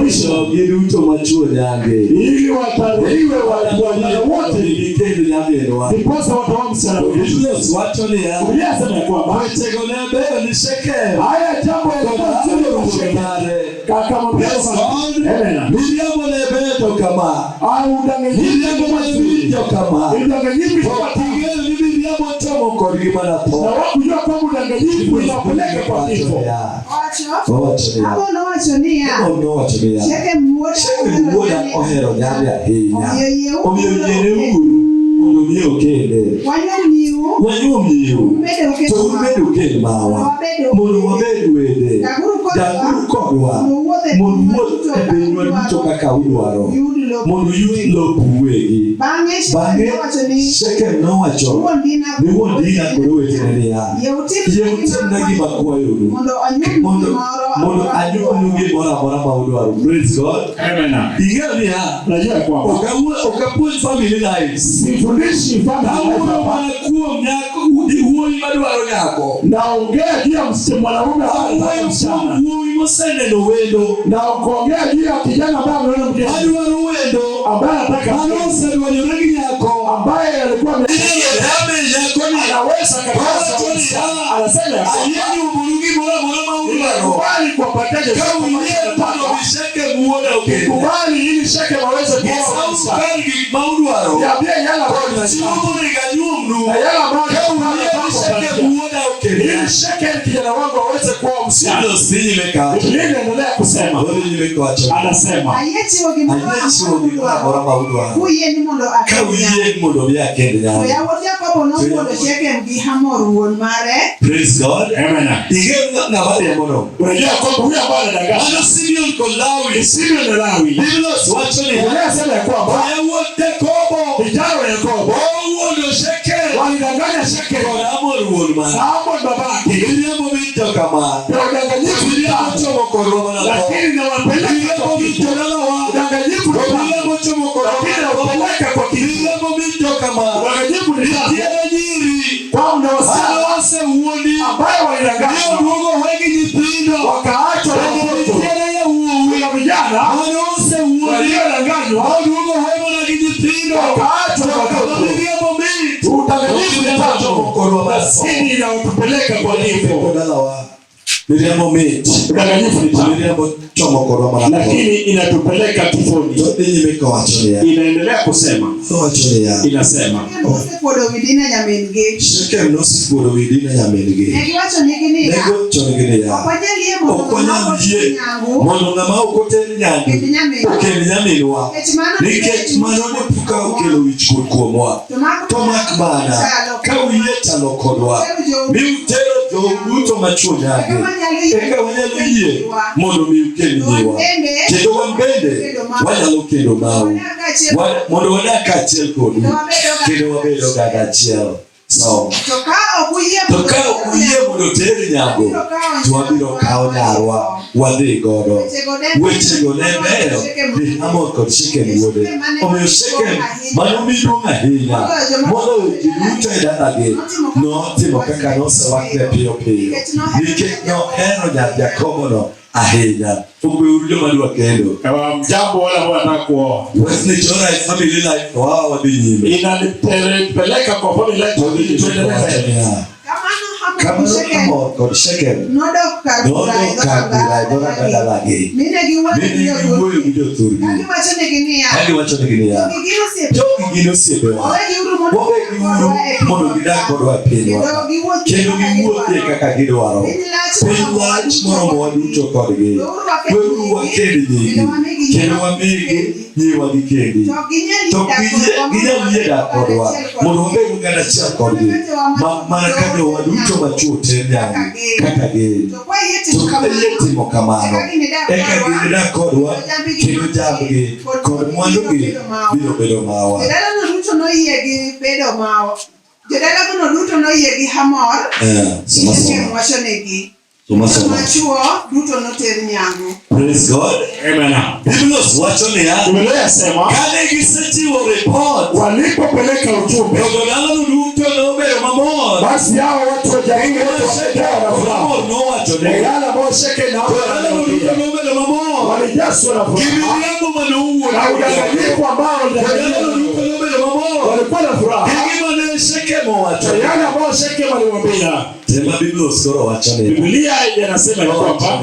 S1: giduto machwo nyange.
S3: ili watariwe wajana wote,
S1: Gikend nyaminwa.
S3: ndiposa watawa msala wetu.
S1: Biblos wacho niya,
S3: Biblia inasema ya kwamba
S1: wechego ne beyo ni Shekem
S3: haya jambo
S1: kod
S3: yalikuwa nzuri
S1: Hamor
S3: kwa
S1: wuon
S3: Shekem,
S1: mare.
S3: akamwambia
S1: Praise God.
S3: Amen.
S1: Miriambo ne beyo to kama.
S3: Au udanganyifu
S1: Miriambo ne winjo kama.
S3: udanganyifu
S1: Ok ing'eyo ni miriambo chomo kodgi mana
S3: na
S1: tho.
S3: wakujua kwamba udanganyifu inapeleka kwa kifo.
S4: Owacho
S1: Owacho niya.
S4: Hamor nowacho niya
S1: Hamor nowacho niya.
S4: Shekem wuoda
S1: Shekem wuoda ohero nyare ahinya.
S4: Omiyo yieuru
S1: Omiyo
S4: mondo
S1: yiene uru mondo mi okende.
S4: Wanyuom nyiu
S1: Wanyuom nyiu.
S4: ubed okend
S1: To ubed okend mawa. Mondo wabed wede.
S4: Daguru kodwa.
S1: Daguru kodwa.
S4: Mondo
S1: Mondo
S4: wuoth
S1: wuoth e pinywa duto kaka udwaro.
S4: Yud lopu
S1: Mondo uyud lopu uwegi.
S4: Bang'e Shekem
S1: Bang'e
S4: nowacho ni
S1: Shekem nowacho
S4: wuon Dina
S1: ni wuon Dina kod owetene niya,
S4: Yie utim
S1: yie utimna gima akwayou
S4: mondo anyuomnu
S1: mondo
S4: gimoro
S1: mondo
S4: amora
S1: anyuomnu gimoro amora ma udwaro. Praise God.
S2: Amen.
S1: Ing'eyo niya,
S3: Unajua ya kwamba
S1: ok awuo- ok apuonj family lives.
S3: sifundishi
S1: Awuoyo
S3: familia,
S1: mana kuom nyako wuoyi madwaro nyako.
S3: naongea juu ya mwanaume ambaye anataka
S1: Awuoyo
S3: msichana,
S1: kuom wuoyi moseneno wendo.
S3: na kuongea juu ya kijana ambaye ameona mgeni
S1: Adwaro wendo
S3: ambaye anataka
S1: mane osedwanyore gi nyako. moko
S3: ambaye alikuwa
S1: Inyalo yame nyakoni
S3: anaweza kabisa,
S1: Wacho niya.
S3: anasema ya kwamba
S1: Ayie nyumburu gimoro amora ma udwaro
S3: nimekubali kuwapatia
S1: ka uyie mondo mi Shekem wuoda okenda
S3: kubali ili Shekem aweze kuoa
S1: Nyisauru
S3: msichana.
S1: kar gik ma udwaro
S3: Niambie yale ambayo
S1: kod chiwo
S3: ninahitaji
S1: monego anyuomnu
S3: na yale ambayo
S1: ka uyie
S3: nataka
S1: ni Shekem
S3: kuwapatia.
S1: wuoda okenda
S3: Ili Shekem kijana wangu aweze kuoa msichana.
S1: Biblos dhi nyime kawacho
S2: Biblia inaendelea kusema,
S1: odhi nyime kawacho
S2: anasema
S4: Ayie chiwo gimoro
S1: ayie chiwo gimoro amora ma udwaro
S4: Kuyie ni mondo
S1: ka
S4: akend
S1: uyie
S4: nyangu.
S1: ni mondo mi akend
S4: To
S1: nyangu
S4: yawuot Jakobo nowuondo Shekem gi Hamor wuon mare
S1: Praise God.
S2: Amen.
S1: Ing'eyo ng'ama riembono
S2: Unajua kwamba huyu ambaye anadanganya
S1: mano Simeon kod Lawi
S2: ni Simeon na Lawi.
S1: Biblos wacho niya
S3: Biblia inasema ya kwamba
S1: yawuot Jakobo
S3: vijana wa Yakobo
S1: owuondo Shekem
S3: walidanganya Shekem
S1: kod Hamor wuon
S3: na
S1: mare
S3: Hamor babake
S1: Miriambo mito kama
S3: na udanganyifu ni
S1: miriambo
S3: tatu,
S1: chomo korwa mana tho
S3: lakini inawapeleka
S1: miriambo
S3: kwa
S1: mito
S3: kifo.
S1: dalawa
S3: Udanganyifu ni tatu,
S1: miriambo chomo korwa
S3: lakini
S1: mana tho
S3: inawapeleka kwa kifo.
S1: miriambo mito kama
S3: Udanganyifu ni tatu
S1: nitiere nyiri
S3: kwao na wasichana
S1: mane osewuondi
S3: ambayo
S1: ne
S3: walidanganywa
S1: oduogo wegi nyithindo
S3: wakaachwa na
S1: bende
S3: watoto.
S1: nitiere yawuowi
S3: Kuna vijana
S1: mane osewuondi
S3: waliodanganywa
S1: oduogo we mana gi nyithindo
S3: wakaachwa na
S1: to kama
S3: watoto.
S1: miriambo mit
S3: Udanganyifu ni
S1: miriambo chomo
S3: tatu,
S1: korwa mana tho
S2: Lakini inawatupeleka kwa kifo.
S1: dalawa miriambo mit
S2: Udanganyifu ni tamu,
S1: miriambo chomo korwa mana tho
S2: lakini inatupeleka kifoni.
S1: to dhi nyime kawacho niya
S2: Inaendelea kusema,
S1: owacho niya
S2: inasema
S4: Shekem nosekuodo wi Dina nyamin-gi.
S1: Shekem nosekuodo wi Dina nyamin-gi
S4: Ne giwachonegi niya,
S1: ne giwachonegi niya
S4: "Ok wanyal yie mondo
S1: ok
S4: ng'ama
S1: wanyal
S4: ok
S1: yie
S4: oter nyangu
S1: mondo ng'ama ok oter nyangu
S4: okend nyaminwa.
S1: okend nyaminwa
S4: Nikech mano
S1: nikech mano dipo ka okelo wichkuot kuomwa
S4: To mak
S1: to mak mana
S4: chalo
S1: ka uyie chalo kodwa mi utero jou duto machwo
S4: Eka
S1: nyange
S4: wanyalo yie
S1: eka wanyalo yie mondo mi ukend
S4: To wan
S1: nyiwa
S4: bende
S1: kendo wan bende wanyalo kendo mau
S4: wadak kaachiel
S1: Mondo wadak kaachiel kodu
S4: kendo wabedo ga-
S1: kendo wabedo oganda achiel so
S4: To ka ok uyie
S1: to
S4: mondo
S1: ka ok uyie mondo ter nyangu to wabiro kawo nyarwa wadhi godo wechego ne beyo ni Hamor kod Shekem wuode omiyo Shekem mano miduong' ahinya moloyo ji duto e dalagi notimo kaka nosewachne piyo piyo nikech nohero nyar Jakobono ahinya okweuru joma dwa kendo
S2: jambo wale ambao wanataka kuoa
S1: wesni chora e family life to wawa wadhi nyime
S2: inanipeleka kwa familia yetu
S1: Odhi
S2: ili
S1: nyime kowacho
S2: tuendelee.
S1: niya
S4: Kamano Hamor kod
S1: kamano
S4: Shekem
S1: Hamor kod Shekem
S4: nodok kar bura e
S1: nodok kar bura e
S4: dhoranga
S1: dhoranga
S4: dalagi.
S1: dalagi
S4: Mi ne giwuoyo
S1: mi
S4: gi
S1: ne giwuoyo gi
S4: jothurgi.
S1: jothurgi
S4: Ka giwachonegi niya,
S1: ka giwachonegi niya
S4: "Jogi gin osiepewa,
S1: jogi gin osiepewa
S4: wawegiuru mondo
S1: wawegiuru mondo gidag kodwa e pinywa
S4: Kendo giwuothie
S1: kendo
S4: kaka
S1: giwuothie
S4: gidwaro.
S1: kaka gidwaro
S4: Piny lach
S1: piny lach moromowa duto kodgi
S4: Weuru
S1: weuru
S4: wakend
S1: wakend nyigi kendo wamigi nyiwa gikendi
S4: To ok ginyal
S1: to
S4: yie dak
S1: ginyal
S4: kodwa
S1: yie dak kodwa mondo wabed oganda achiel kodgi mana ka jowa duto machwo ter nyangu kaka gin
S4: To kwa yie
S1: to
S4: timo
S1: ka yie
S4: kamano,
S1: timo kamano
S4: eka ginidag
S1: eka
S4: kodwa,
S1: ginidag kodwa kendo jambgi kod mwandugi biro bedo mawa
S4: Jodalago duto noyie gi bedo mawa. Jodalagono duto noyie gi Hamor,
S1: Soma
S4: Shekem
S1: soma
S4: wachonegi.
S1: soma soma
S4: Machwo duto noter nyangu.
S1: Praise God.
S2: Amen.
S1: Biblos wacho niya
S2: Biblia yasema
S1: kane gisechiwo ripot
S3: Walipopeleka ujumbe,
S1: to jodalano duto nobedo mamor
S3: basi hao watu wa jamii wote wakajawa na furaha.
S1: Hamor nowacho
S3: Na
S1: ne
S3: yale ambayo Shekem na Hamor
S1: jodalano duto
S3: waliwaambia,
S1: nobedo mamor
S3: walijazwa na
S1: gi
S3: furaha
S1: miriambo manowuok
S3: na udanganyifu ambao
S1: jodalano
S3: walidanganywa,
S1: duto nobedo mamor
S3: walikuwa na
S1: gi
S3: furaha
S1: gima ne Shekem owacho
S3: na yale ambayo Shekem aliwaambia.
S1: Tema Biblos koro wacho niya
S2: Biblia inasema ya kwamba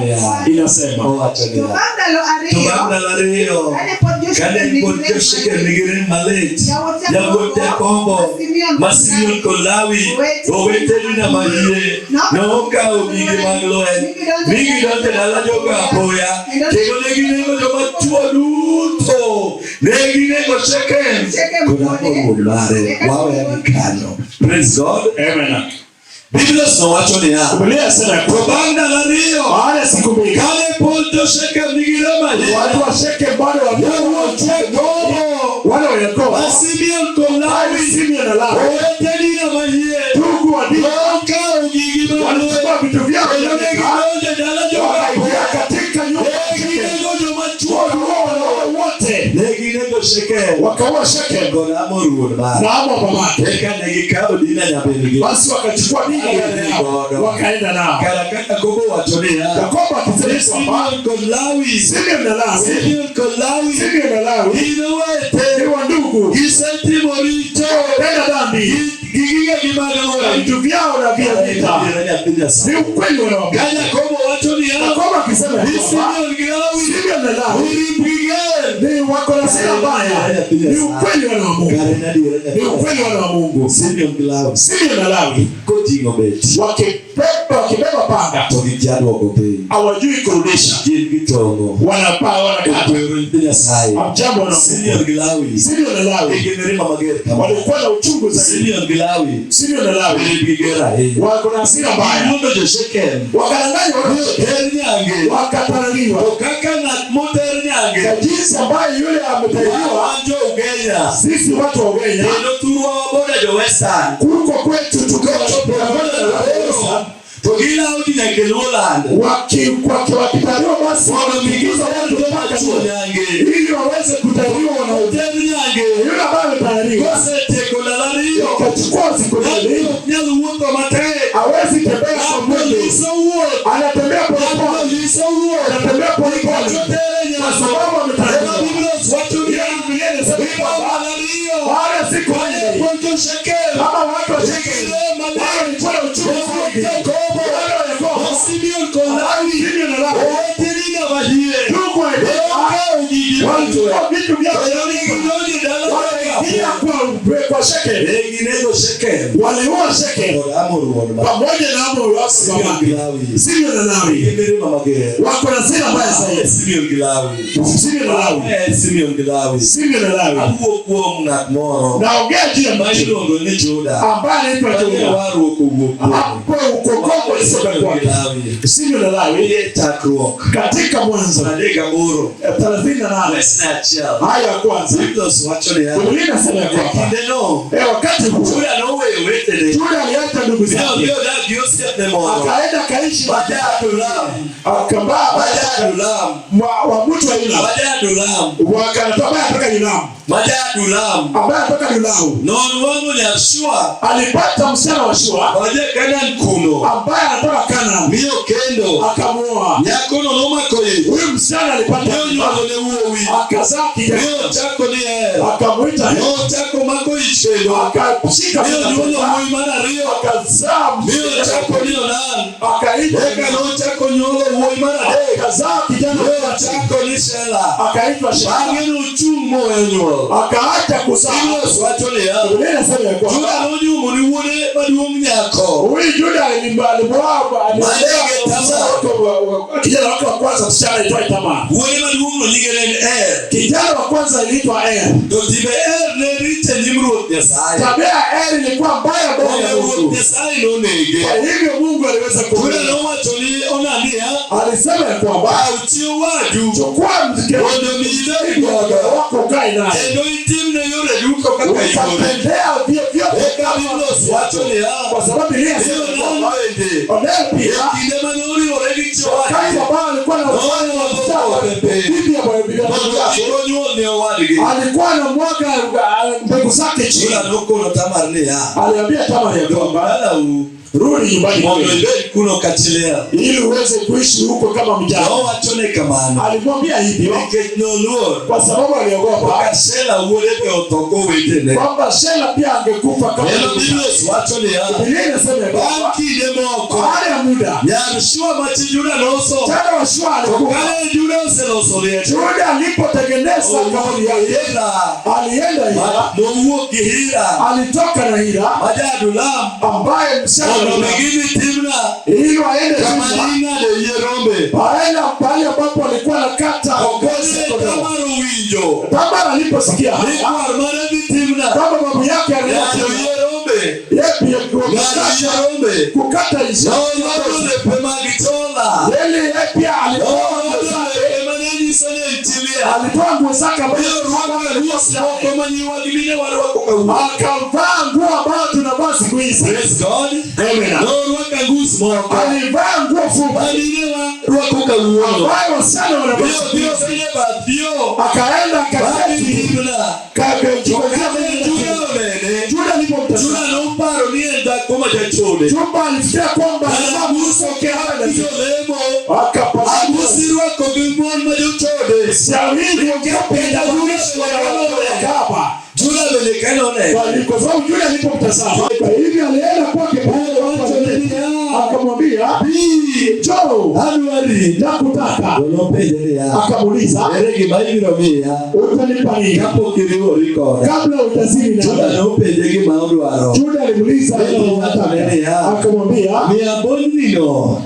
S2: inasema
S1: owacho
S4: To
S1: niya
S4: bang' ndalo
S1: to
S4: ariyo,
S1: bang' ndalo ariyo
S4: kane pod jo-Shekem
S1: kane
S4: nigi
S1: pod
S4: rem
S1: jo-Shekem
S4: malit,
S1: nigi rem malit
S4: Yawuot
S1: yawuot Jakobo ma Simeon kod Lawi owete Dina mahie nokawo gige mag lweny mi gidonjo e dala jogo apoya kendo ne ginego joma chwo duto ne ginego Shekem
S4: Shekem
S1: kod Hamor wuon mare waweya gi kanyo Praise God.
S2: Amen.
S1: Biblos nowacho niya
S2: Biblia yasema ya
S1: to
S2: kwamba
S1: bang' ndalo ariyo
S3: Baada ya siku mbili,
S1: kane pod jo-Shekem nigi rem ahinya
S3: watu wa Shekem bado
S1: yawuot Jakobo
S3: wale wa Yakobo,
S1: ma Simeon kod Lawi
S3: Simeon na Lawi,
S1: owete Dina mahie
S3: ndugu wa Dina,
S1: nokawo gigi mag lweny
S3: walichukua vitu vyao
S1: kendo ne gidonjo e dala jogo
S3: wakaingia
S1: apoya
S3: katika nyumba
S1: ne
S3: ya Shekem,
S1: ginego joma chwo
S3: wakaua wanaume wote
S1: ne ginego Shekem Shekem
S3: Wakaua Shekem
S1: kod Hamor wuon mare.
S3: na Hamor babake.
S1: Eka ne gikawo Dina nyamin-gi.
S3: Basi wakachukua Dina yao wakaenda nao.
S1: Kara kaka Yakobo wacho niya,
S3: Yakobo akisema kwamba
S1: Simeon kod Lawi,
S3: Simeon na Lawi,
S1: Simeon kod Lawi
S3: Simeon na Lawi
S1: gin
S3: ni
S1: owete,
S3: wa ndugu,
S1: gisetimo richo,
S3: tenda dhambi
S1: gi gigegi mag
S3: na
S1: lweny.
S3: vitu vyao na vya vita. Ni ukweli wanawaambia.
S1: Ka Yakobo wacho niya,
S3: Yakobo akisema
S1: ni
S3: kwamba
S1: Simeon gi Lawi
S3: Simeon na Lawi
S1: mirimb giger.
S3: ni wako na sira mbaya, ni ukweli wana wa Mungu,
S1: Kare en adiera
S3: ni
S1: nyathi
S3: ukweli wana wa Mungu.
S1: Simeon gi Lawi
S3: Simeon na Lawi
S1: koting'o beti
S3: wakibeba panga
S1: to gikia duoko piny.
S3: hawajui kurudisha,
S1: Gin gitong'o.
S3: wanapaa wanakata.
S1: Okwero nyithi Nyasaye.
S3: Hamjambo wana wa Mungu.
S1: Simeon gi Lawi
S3: Simeon na Lawi
S1: nigi mirima mager kama.
S3: walikuwa na uchungu zaidi.
S1: Simeon gi Lawi
S3: Simeon na Lawi
S1: mirimb giger ahinya.
S3: wako na hasira mbaya,
S1: Giwuondo jo-Shekem
S3: wakadanganya
S1: mi
S3: watu,
S1: oter nyange.
S3: wakataraniwa
S1: To kaka ng'at moter nyange
S3: na jinsi ambayo yule ametahiriwa.
S1: wan jo-Ugenya
S3: Sisi watu wa Ugenya
S1: kendo thurwa waboda jo-Western
S3: kuko kwetu tukiwa
S1: to gilawo ji nyaka e Luoland
S3: wakitahiriwa basi
S1: mondo mi
S3: wanaingiza
S1: giter
S3: watu
S1: joma
S3: mpaka
S1: chuo
S3: chuo
S1: nyange.
S3: ili waweze kutahiriwa wanaoja.
S1: Oter nyange
S3: Yule ambaye ametahiriwa
S1: kosetieko ndalo ariyo
S3: akachukua siku mbili,
S1: ok nyal wuotho matek.
S3: hawezi tembea kwa
S1: Ng'at
S3: mwendo,
S1: monyiso wuoth
S3: anatembea
S1: ng'at
S3: polepole,
S1: monyiso wuoth
S3: anatembea polepole
S1: otere
S3: kwa
S1: nyango.
S3: sababu
S1: Ema
S3: ametahiriwa.
S1: Biblos wacho niya
S3: Hiyo Biblia inasema
S1: mirima
S3: kwamba
S1: ndalo ariyo
S3: baada ya siku
S1: mane
S3: mbili
S1: puonjo Shekem
S3: kama watu wa Shekemu
S1: mirima
S3: wale walikuwa na uchungu
S1: Yawuot
S3: mwingi,
S1: Jakobo
S3: wale wa Yakobo
S1: Simeon kod Lawi
S3: Simeon na Lawi
S1: owete ni ng'ama hie
S3: ndugu wa Yakobo
S1: okawo gigi
S3: walichukua vitu vyao
S1: kendo ne gidonjo e dala
S3: wakaingia kwa Shekemu,
S1: Ne ginego Shekem
S3: waliua Shekemu
S1: kod Hamor wuon mare.
S3: pamoja na Hamor wako
S1: Simeon
S3: babake.
S1: gi Lawi
S3: Simeon na Lawi
S1: nigi mirima mager.
S3: wako na hasira mbaya zaidi.
S1: Simeon gi Lawi
S3: Simeon na Lawi,
S1: Simeon gi Lawi
S3: Simeon na Lawi.
S1: awuo kuom ng'at moro
S3: Naongea juu ya
S1: ma
S3: mtu
S1: iluongo ni Juda
S3: ambaye anaitwa
S1: mane
S3: Juda.
S1: warruok owuok kuome.
S3: Hapo ukombozi ulitoka
S1: Simeon gi
S3: kwake.
S1: Lawi
S3: Simeon na Lawi
S1: e chakruok
S3: katika Mwanzo
S1: 38
S3: 38
S1: wes achiel
S3: aya ya kwanza
S1: Biblos wacho niya
S3: Biblia inasema ya
S1: e
S3: kwamba
S1: kindeno
S3: wakati huo
S1: Juda noweyo owetene
S3: Juda aliacha ndugu
S1: mi
S3: zake
S1: odhi odak gi osiepne moro
S3: akaenda kaishi
S1: ma ja-Adulam
S3: akambaa
S1: ma ja-Adulam
S3: wa mtu wa Yuda
S1: ma ja-Adulam
S3: wakanatoa ambaye anatoka Yudamu
S1: ma ja-Adulam
S3: ambaye anatoka Yudamu
S1: nonwang'o nyar Shua
S3: alipata msichana wa Shua
S1: ma ja-Kanaan kuno
S3: ambaye anatoka Kanaan
S1: mi okendo
S3: akamuoa.
S1: nyakono nomako ich
S3: Huyu msichana alipata
S1: mi
S3: mimba,
S1: onywolone wuowi
S3: akazaa
S1: mi
S3: kijana
S1: ochako ni Er
S3: akamwita
S1: mi ochako mako ich kendo
S3: akashika
S1: mi onywolo
S3: mimba,
S1: wuowi mar ariyo
S3: akazaa
S1: mi ochako ni Onan
S3: akaitwa
S1: eka nochako nywolo wuowi mar adek
S3: akazaa kijana
S1: mi ochako ni Shela
S3: akaitwa Shela
S1: bang'e nochung' moweyo nywol
S3: akaacha kuzaa.
S1: Biblos wacho niya
S3: Biblia inasema ya kwamba
S1: Juda nonyuomo ni wuode maduong' nyako
S3: huyu Juda alimwoa
S1: Manege Tamar.
S3: kijana wake wa kwanza msichana aitwaye Tamar.
S1: Wuode maduong' no nyinge ne en Er
S3: Kijana wa kwanza aliitwa Er.
S1: to timbe Er ne richo e nyim Ruoth Nyasaye
S3: Tabia ya Er ilikuwa mbaya mbele ya
S1: omiyo Ruoth
S3: Mungu,
S1: Nyasaye nonege.
S3: kwa hivyo Mungu aliweza
S1: Juda
S3: kumua.
S1: nowacho ni Onan niya
S3: Alisema ya kwamba
S1: kaw chi owadu
S3: chukua mke
S1: mondo mi ibed godo
S3: wako ukae naye,
S1: kendo itimne yore duto kaka yore.
S3: utatendea vyovyote
S1: Eka
S3: kama
S1: Biblos wacho niya
S3: kwa sababu Biblia
S1: ni
S3: inasema
S1: Onan
S3: kwamba
S1: bende
S3: Onan
S1: e
S3: pia
S1: kinde mane oriwore gi chi
S3: wakati
S1: owadgi
S3: ambao alikuwa na
S1: nonyuolo kode piny
S3: bibi ya bwana bibi
S1: mondo
S3: yake
S1: kik onyuol ne owadgi.
S3: alikuwa anamwaga mbegu zake chini.
S1: Juda nokono Tamar niya
S3: Aliambia Tamar ya
S1: dog
S3: kwamba
S1: dalau
S3: rudi nyumbani
S1: mondo
S3: kwenu
S1: ibed kuno ka chi liel.
S3: ili uweze kuishi huko kama mjane.
S1: Nowachone kamano
S3: Alimwambia hivyo
S1: nikech noluor
S3: kwa sababu aliogopa
S1: ka Shela wuode be otho kowetene.
S3: kwamba Shela pia angekufa kama
S1: Ema
S3: ndugu zake.
S1: Biblos wacho niya
S3: Biblia inasema ya
S1: bang'
S3: kwamba
S1: kinde moko
S3: baada ya muda
S1: nyar Shua ma chi Juda noso
S3: msichana wa Shua
S1: to
S3: alikufa.
S1: kane Juda oseloso liete
S3: Juda alipotengeneza
S1: owuok
S3: kaburi
S1: gi
S3: yake
S1: Hira
S3: alienda Hira,
S1: nowuok gi Hira
S3: alitoka na Hira
S1: ma ja-Adulam
S3: ambaye msichana wa
S1: mondo mi
S3: Hira,
S1: gidhi Timna
S3: ili waende
S1: kama
S3: Timna,
S1: ning'ado yie rombe.
S3: paenda pale ambapo alikuwa anakata
S1: To
S3: ngozi
S1: kane
S3: ya kondoo.
S1: Tamar owinjo
S3: Tamar aliposikia
S1: ni
S3: haya
S1: kwar mare dhi Timna
S3: kama babu yake alienda
S1: ng'ado
S3: Timna,
S1: yie rombe
S3: yeye pia
S1: ng'ado yie rombe
S3: kukata ishara
S1: nolodo lepe mag chola
S3: yeye yeye pia alitoa nguo
S1: nolodo
S3: zake,
S1: lepe mane nyiso ni en chi liel.
S3: alitoa nguo zake ambazo
S1: Mi orwako nguo moko ma nyiwa gi mine warwako kawuono.
S3: akavaa nguo ambayo tunavaa siku hizi.
S1: Praise God.
S3: Amen.
S1: Norwako angus nus moko
S3: Alivaa nguo fupi
S1: ma mine rwako kawuono.
S3: Ambayo wasichana wanavaa.
S1: Biro biro bath yo
S3: Akaenda
S1: badhi
S3: akaketi
S1: Timna. To kane Juda onene,
S3: Juda alipomtazama,
S1: Juda noparo ni en dhako ma jachode.
S3: Juda alifikiria kwamba alikuwa
S1: Aguso
S3: mke hana
S1: jolemo,
S3: akapasuka.
S1: agusi rwako gi mon ma jochode.
S3: Siamini ungependa kaba.
S1: Juda bende kane onene,
S3: Kwa sababu Juda alipomtazama, kwa hivyo alienda kwake pale akamwambia,
S1: bi
S3: njoo,
S1: adwari.
S3: nakutaka.
S1: To nopenje niya,
S3: Akamuuliza,
S1: ere gima ibiro miya
S3: utanipa nini
S1: kapok iriwori koda?
S3: kabla utazini
S1: Juda
S3: nami?
S1: nopenje gima odwaro.
S3: Juda alimuuliza
S1: Nowachone niya,
S3: akamwambia,
S1: miya bonino,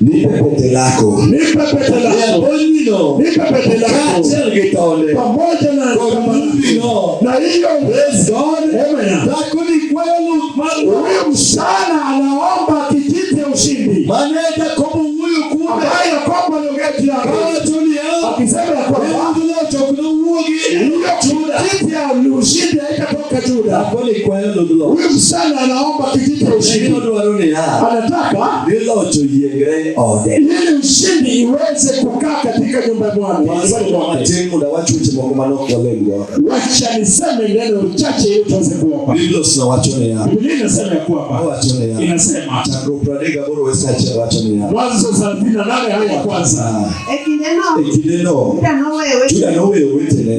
S1: nipe pete lako.
S3: Nipe pete
S1: Miya
S3: lako,
S1: bonino,
S3: nipe pete lako
S1: kaachiel gi tonde
S3: pamoja na
S1: kod ludhino.
S3: Na hiyo.
S1: Praise God.
S3: Amen.
S1: Dhakoni kwayo luth mar
S3: Huyu msichana anaomba kijiti ya ushindi
S1: mane Jakobo wuoyo kuome
S3: ambaye Yakobo aliongea juu yake
S1: kawacho niya,
S3: akisema ya kwamba
S1: "Ludh loch ok nowuogi
S3: hiyo kijiti ya ushindi haitatoka Juda.
S1: Dhakoni kwayo ludh loch.
S3: Huyu msichana anaomba kijiti ya ushindi,
S1: Odwaro niya,
S3: anataka
S1: ni loch oyiengre ode.
S3: Ili ushindi iweze kukaa katika nyumba ya Bwana. Nyumbani mwake.
S1: Matin mondo awach weche moko manok walem godo.
S3: Wacha niseme neno chache ili tuweze kuomba.
S1: Biblos nowacho niya,
S2: Biblia inasema ya kwamba
S1: owacho niya,
S2: inasema
S1: Chakruok 38 wes achiel wacho niya,
S3: Mwanzo 38 aya ya kwanza.
S1: ah,
S4: E kindeno
S1: e kindeno
S4: Juda noweyo
S1: Juda noweyo owetene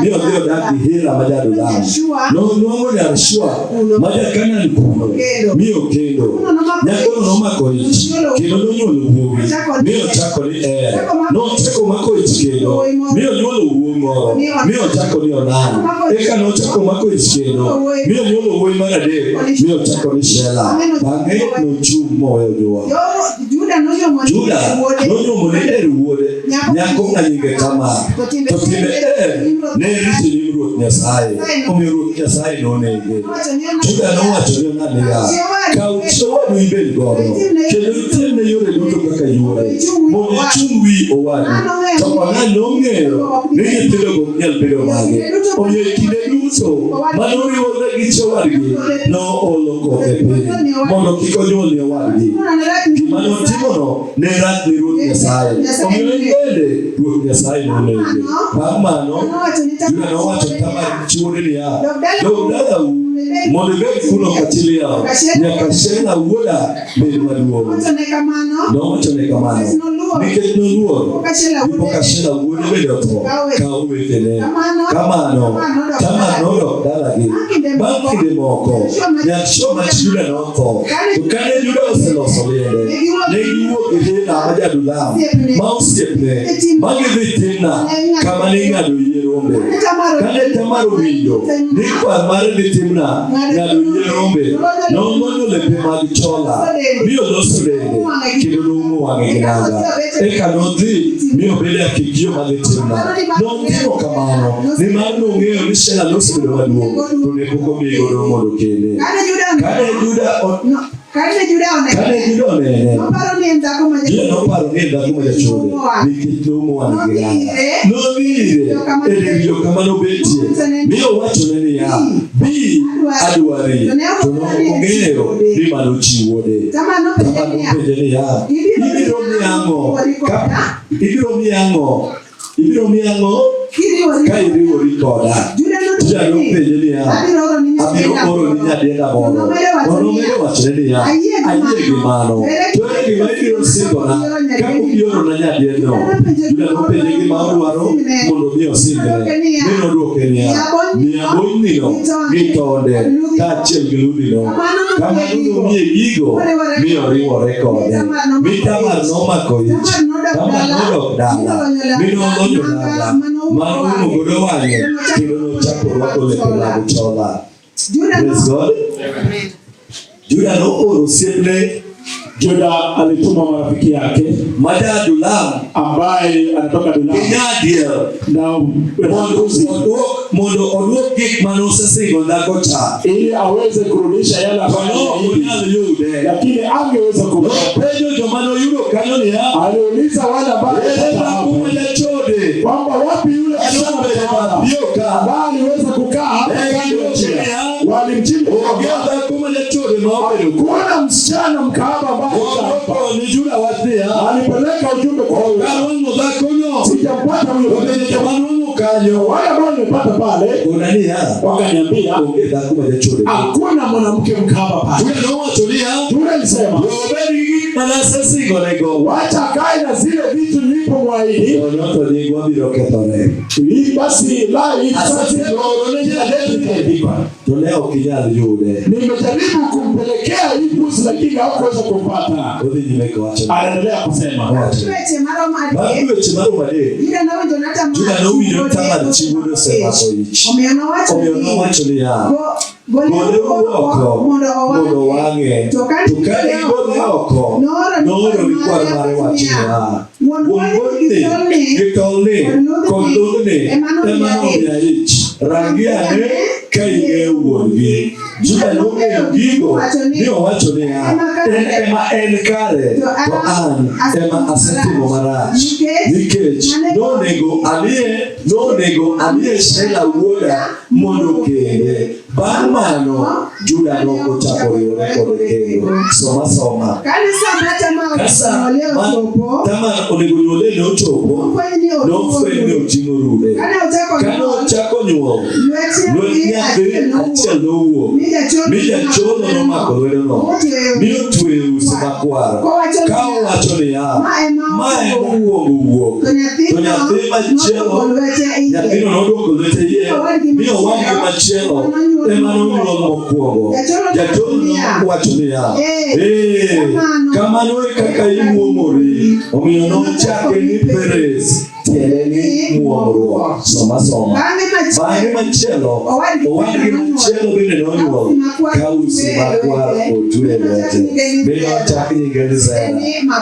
S1: mi odhi odak gi Hira ma ja-Adulam. Nonwang'o nyar Shua ma ja-Kanaan kuno mi okendo. Nyakono nomako ich kendo nonywolo wuowi mi ochako ni Er. Nochako mako ich kendo mi onywolo wuowi moro mi ochako ni Onan. Eka nochako mako ich kendo mi onywolo wuowi mar adek mi ochako ni Shela. Bang'e nochung' moweyo nywol.
S4: Juda nonyuomo
S1: Juda nonyuomo ne Er wuode nyako ma nyinge Tamar.
S4: To timbe
S1: To timbe Er ne richo e nyim Ruoth Nyasaye, omiyo Ruoth Nyasaye nonege. Juda nowacho ne Onan niya, kaw chi owadu ibed godo, kendo itimne yore duto kaka yuore, mondo ichung wi owadu. To Onan nong'eyo ni nyithindogo ok nyal bedo mage, omiyo e kinde duto manoriwore gi chi owadgi, noolo kothe piny, mondo kik onyuol ne owadgi. Gima notimono ne rach ne Ruoth Nyasaye, omiyo en bende Ruoth Nyasaye nonege. Bang' mano, Juda nowacho ne Tamar chi wuode niya, dog dalau mondo ibed kuno ka chi liel, nyaka Shela wuoda bed maduong'. Nowachone kamano nikech noluor dipo ka Shela wuode bende otho ka owetene. Kamano, Tamar nodok dalagi. Bang' kinde moko, nyar Shua ma chi Juda notho. To kane Juda oseloso liende, ne giwuok e Hira ma ja-Adulam ma osiepne, ma gidhi Timna kama ne ing'ado yie rombe. Kane Tamar owinjo ni kwar mare dhi Timna ng'ado yie rombe, nolonyo lepe mag chola mi oloso dende kendo noumo wang'e gi nanga. Eka nodhi mi obedo e akek yo madhi Timna. Notimo kamano nimar nong'eyo ni Shela nosebedo maduong' to ne pok omiye godo mondo okende. Kane Juda onene, Juda noparo ni en dhako ma jachode nikech noumo wang'e gi nanga. Nodhi ire e dir yo kama nobetie mi owachone niya, bi adwari. To nong'eyo ni mano chi wuode.
S4: Tamar
S1: Tamar nopenje niya, ibiro miya ang'o? Ibiro miya ang'o? Ibiro miya ang'o ka iriwori koda? Juda nopenje niya, abiro oro ni nyadienda moro. To nomedo wachone niya, ayie gi mano. To ere gima ibiro singona kapok iorona nyadiendno? Juda nopenje gima odwaro mondo mi osingne. Mi nodwoke niya, miya bonynino gi tonde kaachiel gi ludhino. Kamano nomiye gigo mi oriwore kode. Mi Tamar nomako ich. Tamar nodok dala mi nolonyo nanga manoumo godo wang'e kendo nochako rwako lepe mag chola. Praise God. Juda nooro osiepne
S2: Juda alituma marafiki yake
S1: ma ja-Adulam
S2: ambaye anatoka
S1: gi
S2: Adulam
S1: nyadiel
S2: na
S1: mondo odwok gik mane osesingo dhako cha.
S2: Ili aweze kurudisha yale
S1: To
S2: ambayo
S1: ne ok
S2: aliahidi,
S1: onyal yude.
S2: Lakini angeweza kupata.
S1: Nopenjo joma noyudo kanyo niya,
S3: Aliuliza wale ambao
S1: ere
S3: walipata
S1: dhako
S3: hapo
S1: ma jachode
S3: kwamba wapi yule
S1: mane
S3: msichana
S1: obedo
S3: mtawala
S1: bath yo ka?
S3: ambaye aliweza kukaa hapo
S1: Ne
S3: kando ya
S1: gidwoke
S3: njia.
S1: niya,
S3: Walimjibu,
S1: Onge dhako ma jachode ma obedo kuno.
S3: Hakuna msichana mkahaba ambaye
S1: Okono ni Juda wach niya,
S3: alipeleka ujumbe kwa
S1: ok
S3: huyo.
S1: anwang'o dhakono.
S3: Sijampata huyo.
S1: To bende joma anwang'o kanyo
S3: Wale ambao nimepata pale
S1: kona niya,
S3: wakaniambia
S1: onge dhako ma jachode.
S3: hakuna mwanamke mkahaba pale.
S1: Juda nowacho niya,
S3: Juda alisema
S1: we obed gi gik mane asesingonego.
S3: wacha akae na zile vitu nilipomwahidi.
S1: Nono to nyingwa biro kethore.
S3: Hii basi la hii sasa
S1: Aseoro ne nyadendi to ne ok inyal yude.
S3: nimejaribu kumpelekea hii mbuzi lakini hakuweza kumpata.
S1: Odhi nyime kowacho.
S2: Anaendelea kusema
S1: Owacho.
S4: Weche maromo
S1: Bang'
S4: adek,
S1: dweche maromo adek,
S4: Juda nowinjo ne Tamar
S1: Juda nowinjo ni Tamar chi wuode
S4: chi wuode
S1: osemako ich.
S4: Omiyo nowacho
S1: Omiyo
S4: ni,
S1: nowacho niya,
S4: Gole
S1: gole oko
S4: mondo
S1: mondo owang'e.
S4: To
S1: To
S4: kane
S1: kane gigole oko,
S4: nooro ni
S1: nooro ni
S4: kwar
S1: kwar mare
S4: mare
S1: wach
S4: wach
S1: niya,
S4: niya, Wuon
S1: wuon
S4: wuodni
S1: wuodni
S4: gi
S1: gi tolni
S4: kod
S1: kod
S4: ludhni
S1: ludhni
S4: ema
S1: ema
S4: nomiya
S1: nomiya ich. Rangi ane ka ing'eyo wuon-gi. Juda nong'eyo gigo mi owacho niya, en ema en kare, to an ema asetimo marach. Nikech nonego amiye Shela wuoda mondo okende. Bang' mano, Juda nokochako riwore kode kendo. Soma soma.
S4: Kane sa ma Tamar
S1: Ka sa
S4: onyuole
S1: ma
S4: ochopo,
S1: Tamar onego nyuole ne ochopo,
S4: nofweny ni oting'o
S1: nofweny ni
S4: rude.
S1: oting'o rude.
S4: Kane ochako
S1: Kane
S4: nyuol,
S1: ochako nyuol,
S4: lwet
S1: lwet
S4: nyathi
S1: nyathi
S4: achiel nowuok,
S1: achiel nowuok,
S4: mi jacholo
S1: mi jacholo nomako lwedono,
S4: motweyo
S1: mi otweyo usi makwar,
S4: Kowacho
S1: ka
S4: niya,
S1: owacho niya,
S4: Ma ema
S1: ma ema
S4: okwongo
S1: owuongo wuok.
S4: To
S1: To nyathi machielo
S4: nodwoko lwete iye.
S1: nyathino nodwoko lwete iye, mi owadgi machielo ema nonyuol mokwongo. Jacholo nowacho niya, ee, kamano e kaka imuomori. Omiyo nochake ni Perez, tiende ni muomruok. Soma soma.
S4: Bang'e
S1: Bang'e
S4: machielo,
S1: machielo,
S4: Owadgi
S1: owadgi machielo bende nonyuol ka usi makwar otwe e lwete. Mi nochak nyinge ni Zera,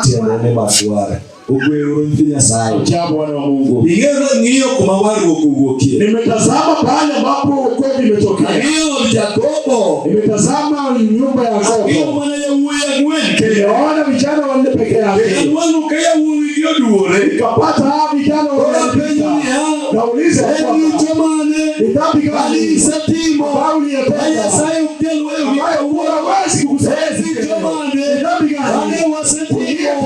S1: tiende ni makwar. Ogweuru nyithi Nyasaye.
S3: Jambo wana wa Mungu.
S1: Ing'eyo ng'iyo kuma warruok owuokie.
S3: Nimetazama pahali ambapo wokovu imetokea.
S1: Ang'iyo Jakobo.
S3: Nimetazama nyumba ya
S1: Ang'iyo
S3: Yakobo.
S1: mana yawuoyi ang'wen kende.
S3: Nimeona vijana wanne peke yake.
S1: Anwang'o ka yawuowi gi oduwore.
S3: Nikapata hawa vijana
S1: Koro apenjo
S3: wanne.
S1: niya,
S3: Nauliza
S1: en
S3: kwamba
S1: richo mane
S3: ni dhambi
S1: mane
S3: gani
S1: isetimo
S3: ambayo
S1: ma
S3: uliyotenda
S1: Nyasaye ok nyal weyo gi
S3: ambayo
S1: kawuono?
S3: hawezi kukusamehe?
S1: Richo mane
S3: Ni dhambi gani
S1: mane wasetimo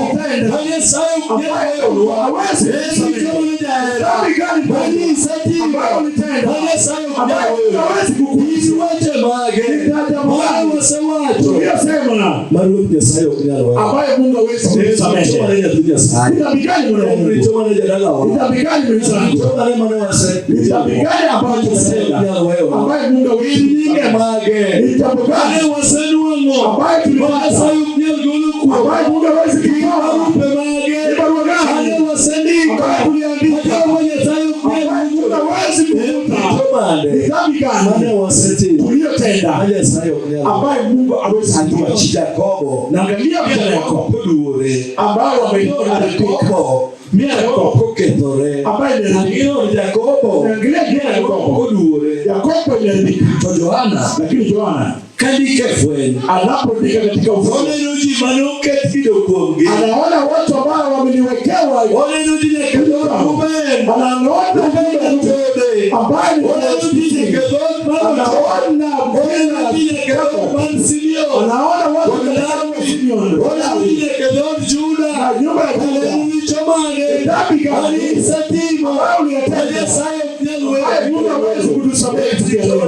S1: ma Nyasaye ok nyal
S3: ambayo
S1: weyonwa?
S3: hawezi
S1: En richo
S3: kukusamehe?
S1: mane jahera
S3: Dhambi gani
S1: mane isetimo
S3: ambayo ulitenda
S1: ma Nyasaye ok nyal
S3: ambayo
S1: weyo?
S3: hawezi
S1: Gin
S3: kukusamehe?
S1: weche mage
S3: Ni jambo
S1: mane
S3: gani
S1: wasewacho
S3: uliyosema
S1: ma Ruoth Nyasaye ok nyal weyo?
S3: ambayo Mungu hawezi
S1: En richo
S3: kukusamehe?
S1: mane nyathi Nyasaye?
S3: Ni dhambi gani mwana wa
S1: En
S3: Mungu?
S1: richo mane jadalawa?
S3: Ni dhambi gani mwenzangu?
S1: Richo mane mane
S3: Ni dhambi
S1: wasetimo
S3: gani ambayo
S1: Nyasaye ok
S3: tumetenda
S1: nyal weyonwa?
S3: ambayo Mungu hawezi
S1: Gin nyinge
S3: kukusamehe?
S1: mage
S3: Ni jambo
S1: mane
S3: gani
S1: wasenwang'o
S3: ambayo
S1: ma
S3: tulipata
S1: Nyasaye ok nyal golo
S3: ambayo
S1: kuomwa?
S3: Mungu hawezi
S1: Gin
S3: kutoa?
S1: barupe mage
S3: Ni barua gani
S1: mane wasendiko
S3: ambayo tuliandika
S1: ma Nyasaye ok nyal
S3: ambayo Mungu hawezi
S1: En
S3: kufuta?
S1: richo mane
S3: Ni dhambi
S1: mane
S3: gani
S1: wasetimo
S3: tuliyotenda
S1: ma Nyasaye ok nyal weyo?
S3: ambayo Mungu hawezi
S1: Ang'iyo
S3: kutuacha?
S1: Jakobo
S3: Naangalia vijana
S1: Jakobo
S3: Yakobo
S1: koduwore
S3: ambao wameharibika,
S1: Jakobo
S3: mia Yakobo
S1: kokethore
S3: ambayo imeharibika.
S1: Ang'iyo Jakobo
S3: Naangalia jina Yakobo,
S1: koduwore
S3: Yakobo imeharibika,
S1: to Johana
S3: lakini Yohana
S1: kandiko e fweny
S3: anapoandika katika ufunuo
S1: oneno ji mane oket kido kuomgi
S3: anaona watu ambao wameniwekewa,
S1: oneno ji nyaka dhood Reuben
S3: anaona
S1: Reuben jatode
S3: ambaye ni
S1: oneno ji nyaka dhood mar
S3: anaona
S1: oneno ji nyaka dhood mar Simeon
S3: anaona watu
S1: Kod
S3: katika
S1: Lawi.
S3: Simeon
S1: oneno ji nyaka dhood Juda
S3: na nyumba ya Yuda.
S1: oneno richo mane
S3: Dhambi
S1: mane
S3: gani
S1: isetimo
S3: ambayo
S1: ma
S3: uliyotenda
S1: Nyasaye ok nyal
S3: ambayo Mungu
S1: weyo
S3: hawezi kutusamehe siku ya leo?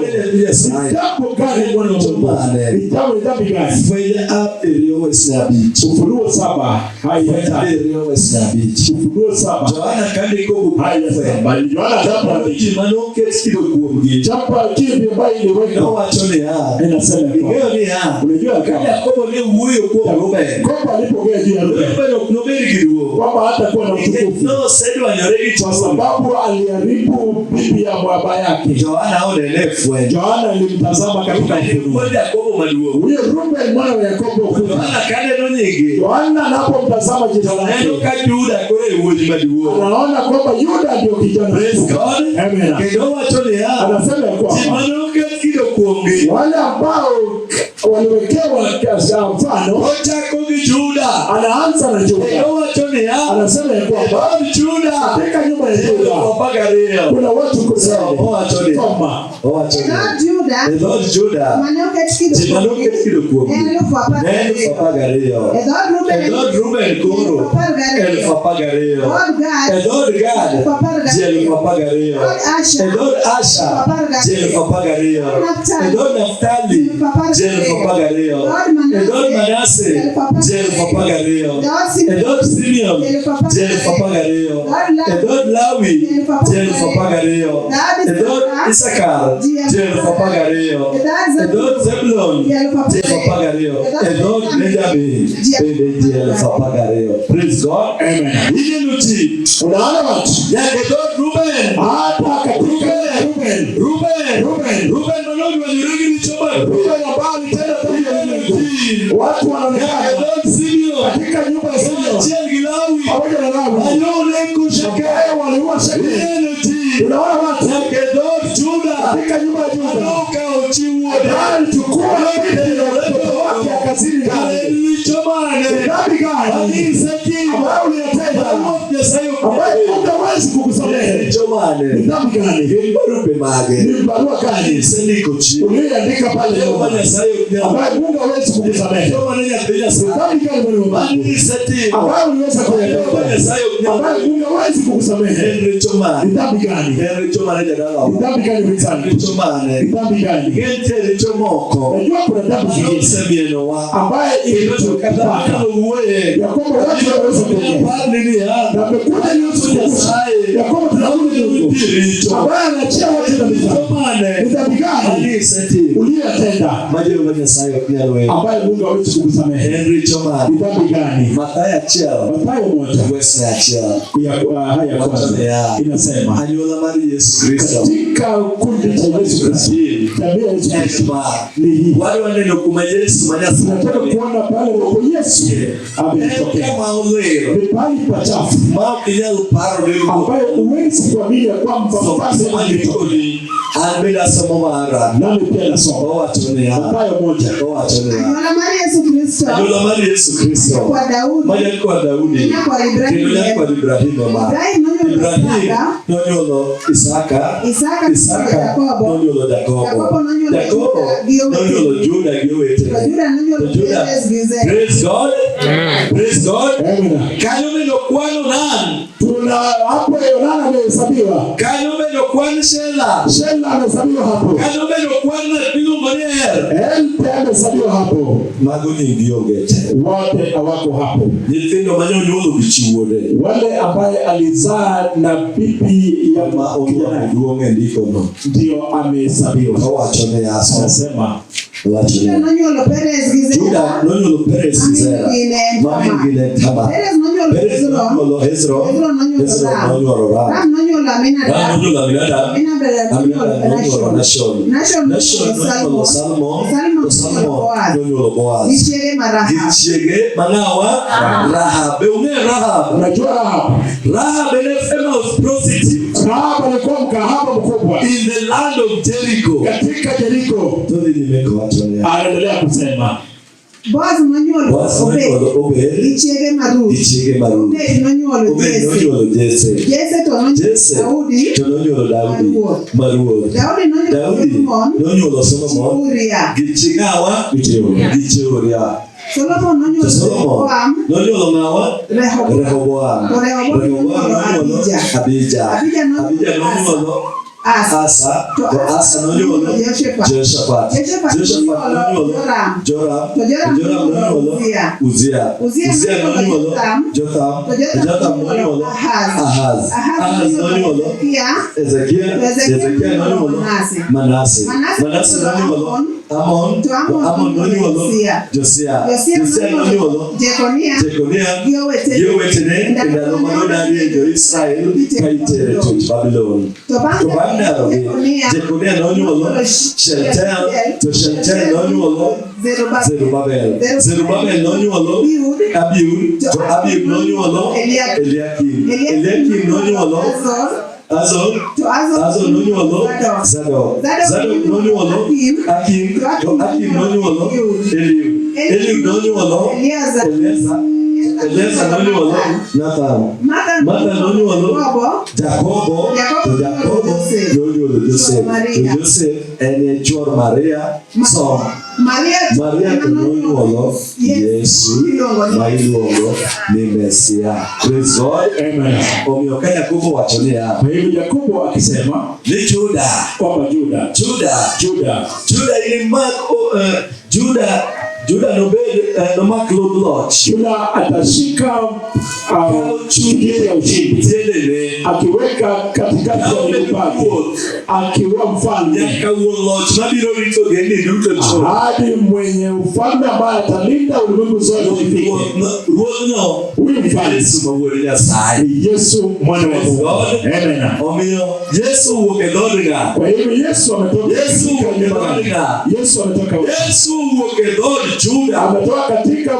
S1: Nyasaye
S3: Jambo gani Bwana wa Mungu?
S1: mane
S3: Ni jambo ni dhambi gani?
S1: fweny abiriyo wes abich
S3: Ufunuo 7 haya
S1: fweny
S3: tatu.
S1: abiriyo wes abich
S3: Ufunuo 7
S1: Johana kandiko buk
S3: haya
S1: fweny
S3: saba. Yohana anapoandika
S1: ji mane oket kido kuomgi
S3: chapa kipi ambayo iliwekwa
S1: nowacho niya
S3: inasema ya kwamba
S1: ing'eyo niya
S3: unajua
S1: ka
S3: kama
S1: Jakobo ne wuoyo kuom Reuben
S3: Yakobo alipoongea juu ya Reuben
S1: Reuben ok nobed gi duong'
S3: kwamba hatakuwa na
S1: nikech
S3: utukufu
S1: nosedwanyore gi
S3: kwa
S1: chuny
S3: sababu aliharibu bibi ya baba yake.
S1: Johana onene e fweny
S3: Yohana alimtazama katika
S1: Reuben
S3: ufunuo.
S1: wuod Jakobo maduong'
S3: Huyo Reuben mwana wa Yakobo kubwa.
S1: Johana kaneno nyingi
S3: Yohana anapomtazama jina
S1: neno
S3: lake
S1: ka Juda koro e wuoyi maduong'
S3: anaona kwamba Yuda ndio kijana.
S1: Praise God.
S3: Amen.
S1: Kendo wacho niya
S3: Anasema ya
S1: ji
S3: kwamba
S1: mane oket kido kuomgi
S3: wale ambao waliwekewa mfano,
S1: ochako gi Juda
S3: anaanza na Yuda
S1: kendo wacho niya niya,
S3: Anasema ya kwamba
S1: dhood Juda
S3: katika nyumba ya Yuda
S1: 12,000.
S3: kuna watu 12.
S1: Owacho niya,
S3: Soma.
S1: owacho
S4: E
S1: niya,
S4: dhood Juda
S1: e dhood Juda
S4: mane oket kido
S1: ji manoket kido kuomgi
S4: ne 12,000.
S1: ne 12,000.
S4: E dhood Reuben
S1: E dhood Reuben koro
S4: 12,000.
S1: 12,000.
S4: Dhood Gad
S1: E dhood Gad ji 12,000.
S4: Dhood Asher
S1: E dhood Asher ji 12,000. E dhood Naftali ji 12,000. E dhood Manase ji 12,000. E dhood Simeon ji 12,000. E dhood Lawi ji 12,000. E dhood Isakar ji 12,000. E dhood Zebulun ji 12,000. E dhood Benjamin bende ji 12,000. Praise God.
S3: Amen.
S1: Ineno ji
S3: Unaona watu
S1: nyaka e dhood Reuben.
S3: hata katika Ruben,
S1: Ruben,
S3: Ruben,
S1: Ruben manodwanyore gi richo mar
S3: Ruben ambaye alitenda dhambi ya Mungu, watu
S1: nyaka
S3: wanaonekana
S1: dhood Simeon
S3: katika nyumba ya Simeon
S1: achiel gi Lawi
S3: pamoja na Lawi
S1: manoneko Shekem.
S3: ambaye waliua Shekemu.
S1: Ineno ji
S3: Unaona watu
S1: nyaka e dhood Juda
S3: katika nyumba ya Juda
S1: manokawo chi wuode.
S3: ambaye alichukua bibi ya mtoto wake akazini
S1: Kare
S3: naye.
S1: en richo mane
S3: Dhambi gani
S1: manisetimo
S3: ambayo uliyotenda
S1: mawuok Nyasaye ok
S3: ambayo
S1: nyal
S3: Mungu hawezi kukusamehe?
S1: richo mane
S3: Ni dhambi gani?
S1: gin barupe mage
S3: Ni barua gani
S1: isendiko chien
S3: uliyoiandika pale
S1: ma
S3: nyuma
S1: Nyasaye ok nyal
S3: ambayo Mungu hawezi kukusamehe?
S1: richo mane nyathi Nyasaye
S3: Dhambi gani mwalimu wangu
S1: manisetimo
S3: ambayo uliweza
S1: ma
S3: kuyatenda
S1: Nyasaye ok nyal
S3: ambayo Mungu hawezi kukusamehe?
S1: en richo mane
S3: Ni dhambi gani?
S1: en richo mane jadalawa
S3: Ni dhambi gani mwenzangu?
S1: richo mane
S3: Ni dhambi gani?
S1: nitie richo moko
S3: Najua kuna dhambi zingine
S1: osemienowa
S3: ambaye
S1: kendo to kata
S3: ilitupaka
S1: nyalo wuoye
S3: ya kwamba watu wanaweza kuongea
S1: parni niya
S3: na amekuja Yesu
S1: Nyasaye
S3: ya kwamba tunarudi Mungu
S1: nitie richo
S3: ambaye anaachia wote dhambi
S1: richo
S3: zao.
S1: mane
S3: Ni dhambi gani
S1: manisetimo
S3: uliyoyatenda
S1: ma Jehova Nyasaye ok nyal weyo
S3: ambaye Mungu hawezi kukusamehe?
S1: en richo mane
S3: Ni dhambi gani?
S1: Mathayo achiel
S3: Mathayo 1
S1: wesne achiel
S3: ya haya
S1: wacho
S3: kwanza
S1: niya
S3: inasema
S1: anyuola mar Yesu Kristo
S3: katika kundi cha Yesu Kristo, jamii ya Yesu
S1: en
S3: Kristo
S1: ma
S3: ni hii.
S1: wadwa neno kuma Yesu ma
S3: Tunataka
S1: Nyasaye
S3: kuona pale ambapo Yesu
S1: en
S3: ametokea,
S1: kama oler
S3: ni pahali pachafu
S1: ma ok inyal paro ni
S3: ambayo huwezi kuamini ya kwamba mfalme
S1: Somo
S3: ametoka.
S1: ndikoni an bende asomo mara
S3: Nami pia nasoma
S1: owacho niya
S3: Mathayo 1
S1: owacho niya
S4: Anyuola mar Yesu Kristo
S1: anyuola mar Yesu Kristo
S4: kwa Daudi
S1: ma nyakwar Daudi
S4: nyakwar
S1: kendo
S4: Ibrahim.
S1: nyakwar Ibrahim ema
S4: Ibrahim nonyuolo
S1: Ibrahim
S4: Isaka,
S1: nonyuolo Isaka
S4: Isaka
S1: Isaka
S4: Yakobo,
S1: nonyuolo Jakobo
S4: Yakobo nonyuolo
S1: Jakobo
S4: Juda gi owetene.
S1: nonyuolo Juda gi
S4: To
S1: owetene
S4: Juda nonyuolo
S1: To Juda
S4: Perez gi Zera.
S1: Praise God Praise God
S3: Amen.
S1: kanyo bende okwano Nan
S3: Tuna hapo Yohana amehesabiwa,
S1: kanyo bende okwan Shela
S3: Shela amehesabiwa hapo,
S1: kanyo bende okwan ng'at miluongo ni Er
S3: El pia amehesabiwa hapo,
S1: mago nying onge te
S3: wote hawako hapo.
S1: nyithindo mane onyuolo gi chi wuode
S3: Wale ambaye alizaa na bibi ya
S1: ma onwang'o
S3: kijana
S1: duong' e ndikono
S3: ndiyo amehesabiwa.
S1: owacho niya som
S3: Anasema
S1: owacho
S4: Juda
S1: niya
S4: nonyuolo Perez gi
S1: Juda
S4: Zera.
S1: nonyuolo Perez gi Zera
S4: Ma min-gi ne en
S1: ma min-gi ne en Tamar
S4: Perez nonyuolo
S1: Perez
S4: Hezron.
S1: nonyuolo Hezron
S4: Hezron nonyuolo
S1: Hezron
S4: Ram.
S1: nonyuolo Ram
S4: Ram nonyuolo Aminadab.
S1: Ram nonyuolo Aminadab
S4: Aminadab nonyuolo
S1: Aminadab nonyuolo
S4: Nashon.
S1: Nashon
S4: Nashon
S1: Nashon
S4: nonyuolo
S1: nonyuolo
S4: Salmon.
S1: Salmon to
S4: Salmon
S1: Salmon
S4: nonyuolo Boaz.
S1: nonyuolo Boaz
S4: Gi chiege ma
S1: gi
S4: Rahab.
S1: chiege mang'awa Rahab be ung'eyo Rahab
S3: unajua Rahabu,
S1: Rahab en a famous prostitute
S3: Rahabu alikuwa mkahaba mkubwa
S1: in the land of Jericho
S3: katika Jeriko.
S1: to dhi nyime kowacho niya
S3: Anaendelea kusema
S4: Boaz nonyuolo
S1: Boaz
S4: Obed
S1: nonyuolo Obed
S4: gi chiege ma Ruth.
S1: gi chiege ma Ruth
S4: Obed nonyuolo
S1: Obed
S4: Jesse.
S1: nonyuolo Jesse
S4: Jesse to nonyuolo
S1: Jesse
S4: Daudi.
S1: to nonyuolo Daudi ma ruoth
S4: Daudi nonyuolo
S1: Daudi
S4: Solomon
S1: nonyuolo Solomon
S4: Uria.
S1: gi chi ng'awa gi chi Uria
S4: Solomon
S1: to
S4: nonyuolo
S1: Solomon
S4: Rehoboam.
S1: nonyuolo ng'awa
S4: Rehoboam.
S1: Rehoboam
S4: To Rehoboam
S1: Rehoboam
S4: nonyuolo
S1: nonyuolo
S4: Abija.
S1: Abija
S4: Abija nonyuolo
S1: Abija nonyuolo
S4: Asa.
S1: Asa
S4: To
S1: to Asa nonyuolo
S4: Jehoshaphat.
S1: Jehoshaphat
S4: Jehoshaphat
S1: Jehoshaphat
S4: nonyuolo
S1: nonyuolo
S4: Joram.
S1: Joram
S4: To Joram
S1: Joram
S4: nonyuolo
S1: nonyuolo
S4: Uzia.
S1: Uzia
S4: Uzia
S1: Uzia
S4: nonyuolo
S1: nonyuolo
S4: Jotham.
S1: Jotham
S4: To Jotham
S1: Jotham
S4: nonyuolo
S1: nonyuolo
S4: Ahaz.
S1: Ahaz
S4: Ahaz
S1: Ahaz
S4: nonyuolo
S1: nonyuolo
S4: Hezekia.
S1: Hezekia
S4: To Hezekia
S1: Hezekia
S4: nonyuolo
S1: nonyuolo
S4: Manase.
S1: Manase
S4: Manase
S1: Manase
S4: nonyuolo
S1: nonyuolo
S4: Amon.
S1: Amon
S4: To
S1: to
S4: Amon
S1: Amon
S4: nonyuolo
S1: nonyuolo
S4: Josia.
S1: Josia
S4: Josia
S1: Josia
S4: nonyuolo
S1: nonyuolo
S4: Jekonia
S1: Jekonia
S4: gi owetene.
S1: gi owetene e ndalo manodarie jo-Israel ka itere twech Babulon.
S4: To bang'
S1: To bang' ndarogi,
S4: Jekonia
S1: Jekonia nonyuolo Shealtiel, to Shealtiel nonyuolo
S4: Zerubabel.
S1: Zerubabel. Zerubabel nonyuolo
S4: Abiud.
S1: Abiud, to Abiud nonyuolo
S4: Eliakim.
S1: Eliakim. Eliakim nonyuolo
S4: Azor.
S1: Azor,
S4: To Azor
S1: Azor nonyuolo
S4: Zadok.
S1: Zadok.
S4: Zadok
S1: Zadok nonyuolo
S4: Akim.
S1: Akim,
S4: To
S1: to Akim nonyuolo
S4: Eliud.
S1: Eliud. Eliud nonyuolo
S4: Eleazar.
S1: Eleazar. Eliezer nonyuolo Nathan.
S4: Mathan
S1: Mathan nonyuolo
S4: Jakobo.
S1: Jakobo,
S4: Jakobo
S1: to Jakobo
S4: nonyuolo
S1: nonyuolo Josef.
S4: Chwor Maria.
S1: To Josef en e chwor Maria. So
S4: Maria
S1: Maria to nonyuolo Yesu ma iluongo ni Mesia. Praise God.
S2: Amen.
S1: Omiyo ka Jakobo wacho niya
S2: Kwa hivyo Yakobo akisema
S1: ni Juda,
S2: kwamba Juda,
S1: Juda,
S2: Juda,
S1: Juda inimak Juda, Juda nobed nomak ludh loch.
S2: Juda atashika kiti ya ushindi
S1: Tiendene
S2: akiweka katikati ya miguu pake, akiwa mfalme
S1: nyaka wuon loch mabiro rito ogendini duto chop.
S2: hadi mwenye ufalme ambaye atalinda ulimwengu zote ufike.
S1: Ruodhno
S2: Huyu mfalme
S1: Yesu ma wuod Nyasaye.
S2: ni Yesu mwana wa Mungu. Amen.
S1: Omiyo Yesu owuok e dhood ng'a?
S2: Kwa hivyo Yesu ametoka
S1: Yesu
S2: katika
S1: owuok e
S2: nyumba
S1: dhood
S2: gani?
S1: ng'a?
S2: Yesu ametoka
S1: Yesu owuok e dhood Juda.
S2: ametoka katika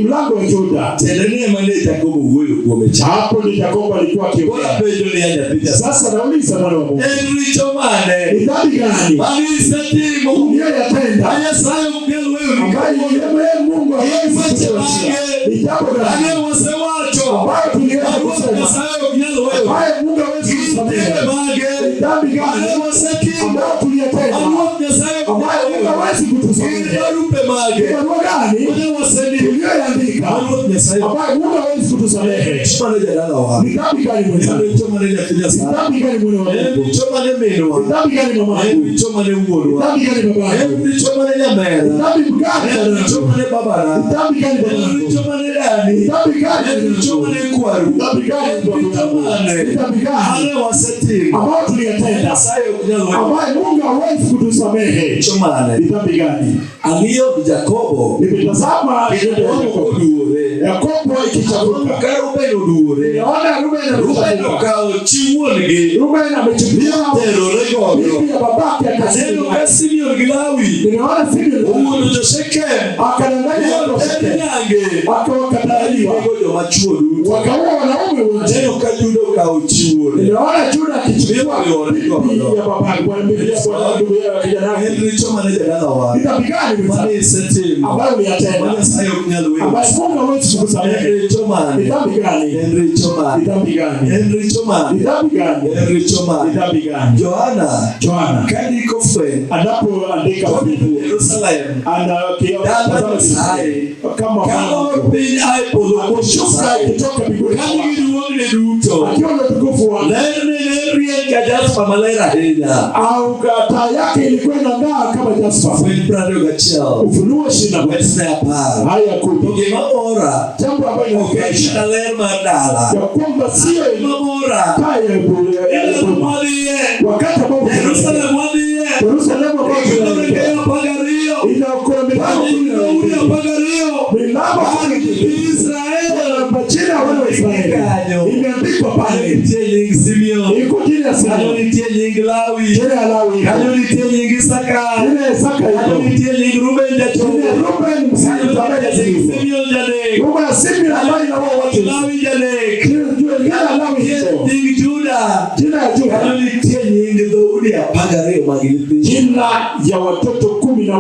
S2: mlango wa Juda.
S1: Tiende ni ema ne Jakobo wuoyo kuome cha.
S2: Hapo ndi Yakobo alikuwa
S1: Koro
S2: akiongea.
S1: apenjo ni ya nyathi Nyasaye.
S2: Sasa nauliza mwana wa Mungu,
S1: En richo mane
S2: ni dhambi gani
S1: mane isetimo
S2: uliyoyatenda
S1: ma Nyasaye ok nyal weyoni
S2: ambayo yeye Mungu hawezi kutuachia? Ni jambo
S1: Ane
S2: gani
S1: wasewacho
S2: ambayo tuliweza
S1: ma Ruoth
S2: kusema
S1: Nyasaye ok nyal weyo.
S2: ambayo Mungu hawezi
S1: Gin
S2: kutusamehe?
S1: timbe mage
S2: Ni dhambi
S1: mane
S2: gani
S1: wasetimo
S2: ambayo
S1: ma
S2: tuliyatenda
S1: Ruoth Nyasaye ok
S2: ambayo
S1: nyal
S2: Mungu
S1: weyo.
S2: hawezi
S1: Gin
S2: kutusamehe?
S1: barupe
S2: Ni
S1: mage
S2: barua gani
S1: mane wasendiko
S2: tuliyoiandika
S1: ma Ruoth Nyasaye
S2: ambayo Mungu hawezi kutusamehe?
S1: richo mane jadalawa
S2: Ni dhambi gani
S1: En
S2: mwenzangu?
S1: richo mane nyathi
S2: Ni
S1: Nyasaye
S2: dhambi gani mwana wa
S1: En
S2: Mungu?
S1: richo mane minwa
S2: Ni dhambi gani
S1: En
S2: mamangu?
S1: richo mane
S2: Ni
S1: wuonwa
S2: dhambi gani babangu?
S1: En richo mane
S2: Ni
S1: nyamera
S2: dhambi gani
S1: En richo
S2: dadangu?
S1: mane babana
S2: Ni dhambi gani
S1: En
S2: babangu?
S1: richo mane dani
S2: Ni dhambi gani
S1: En richo
S2: dadangu?
S1: mane kwaru
S2: Ni dhambi gani
S1: En richo
S2: babangu?
S1: mane
S2: Ni dhambi gani
S1: mane wasetimo
S2: ambayo tuliyatenda
S1: Nyasaye ok nyal weyo
S2: ambayo Mungu hawezi kutusamehe?
S1: richo mane
S2: Ni dhambi gani?
S1: Ang'iyo Jakobo
S2: Nikitazama nyumba ya Yakobo,
S1: oduore
S2: Yakobo ikichafuka,
S1: ka Reuben oduore
S2: ninaona Ruben
S1: Reuben
S2: amechafuka.
S1: okawo chi wuon-gi
S2: Ruben amechukua
S1: terore godo
S2: bibi ya babake
S1: Aneno
S2: akasema,
S1: ka Simeon gi Lawi
S2: ninaona Simeon
S1: owuondo jo-Shekem
S2: akadanganya watu wa
S1: oter
S2: Shekemu,
S1: nyange
S2: akawakataliwa
S1: nego joma chwo duto
S2: wakaua wanaume wote.
S1: Aneno ka Juda okawo chi wuone
S2: Ninaona Juda akichukua bibi ya babake, bwana bibi ya bwana ndugu ya kijana
S1: En
S2: wake.
S1: richo mane jadalawa
S2: Ni dhambi gani
S1: mane
S2: mwenzangu
S1: isetimo
S2: ambayo
S1: ma
S2: uliyatenda
S1: Nyasaye ok nyal weyo
S2: ambayo Mungu hawezi
S1: En
S2: kukusamehe?
S1: richo
S2: Ni
S1: mane
S2: dhambi gani?
S1: En richo
S2: Ni
S1: mane
S2: dhambi gani?
S1: En richo
S2: Ni
S1: mane
S2: dhambi gani?
S1: En richo
S2: Ni
S1: mane
S2: dhambi gani?
S1: Johana
S2: Yohana
S1: ka ndiko fweny
S2: anapoandika
S1: kodhi
S2: Biblia
S1: Jerusalem
S2: anakiona
S1: dala Nyasaye
S2: kama
S1: kalor
S2: Mungu
S1: piny ae polo kuom
S2: akishuka
S1: Nyasaye
S2: kutoka mbinguni
S1: ka nigi duong'ne duto
S2: akiwa na utukufu wake
S1: lerne ne rieny ka jaspa maler ahinya
S2: au taa yake ilikuwa inang'aa kama jaspa.
S1: Fweny 21
S2: Ufunuo 21
S1: wesne 10
S2: aya
S1: To
S2: 10,
S1: gima mora
S2: jambo ambalo
S1: ok en
S2: linafurahisha
S1: kata ler mar dala
S2: ya kwamba sio
S1: gima mora
S2: taa ya
S1: en
S2: boma.
S1: wadhiye
S2: Wakati ambapo
S1: Jerusalem wadhiye
S2: Yerusalemu ambayo tunaelekea
S1: Dhorangeye 12
S2: inaokoa milango
S1: Piny
S2: kumi na
S1: dhoudi
S2: mbili
S1: 12
S2: milango
S1: mag
S2: kumi na mbili
S1: Israel
S2: majina ya wana wa Israeli imeandikwa
S1: Kanyo
S2: pale,
S1: nitie nying Simeon
S2: iko jina ya
S1: kanyo
S2: Simeoni,
S1: nitie nying Lawi
S2: jina ya Lawi iko,
S1: kanyo nitie nying Isakar
S2: jina ya Isaka
S1: kanyo
S2: iko,
S1: nitie nying Reuben
S2: jina ya
S1: jachogo
S2: Ruben
S1: kanyo
S2: ambaye
S1: nitie nying
S2: ni
S1: Simeon jadek
S2: Ruben ya Simeoni ambaye inaua watu,
S1: Lawi jadek
S2: jina ya Lawi
S1: nitie
S2: iko,
S1: nying Juda
S2: jina ya Juda,
S1: kanyo nitie nying dhoudi 12 mag nyithindo
S2: jina ya watoto 12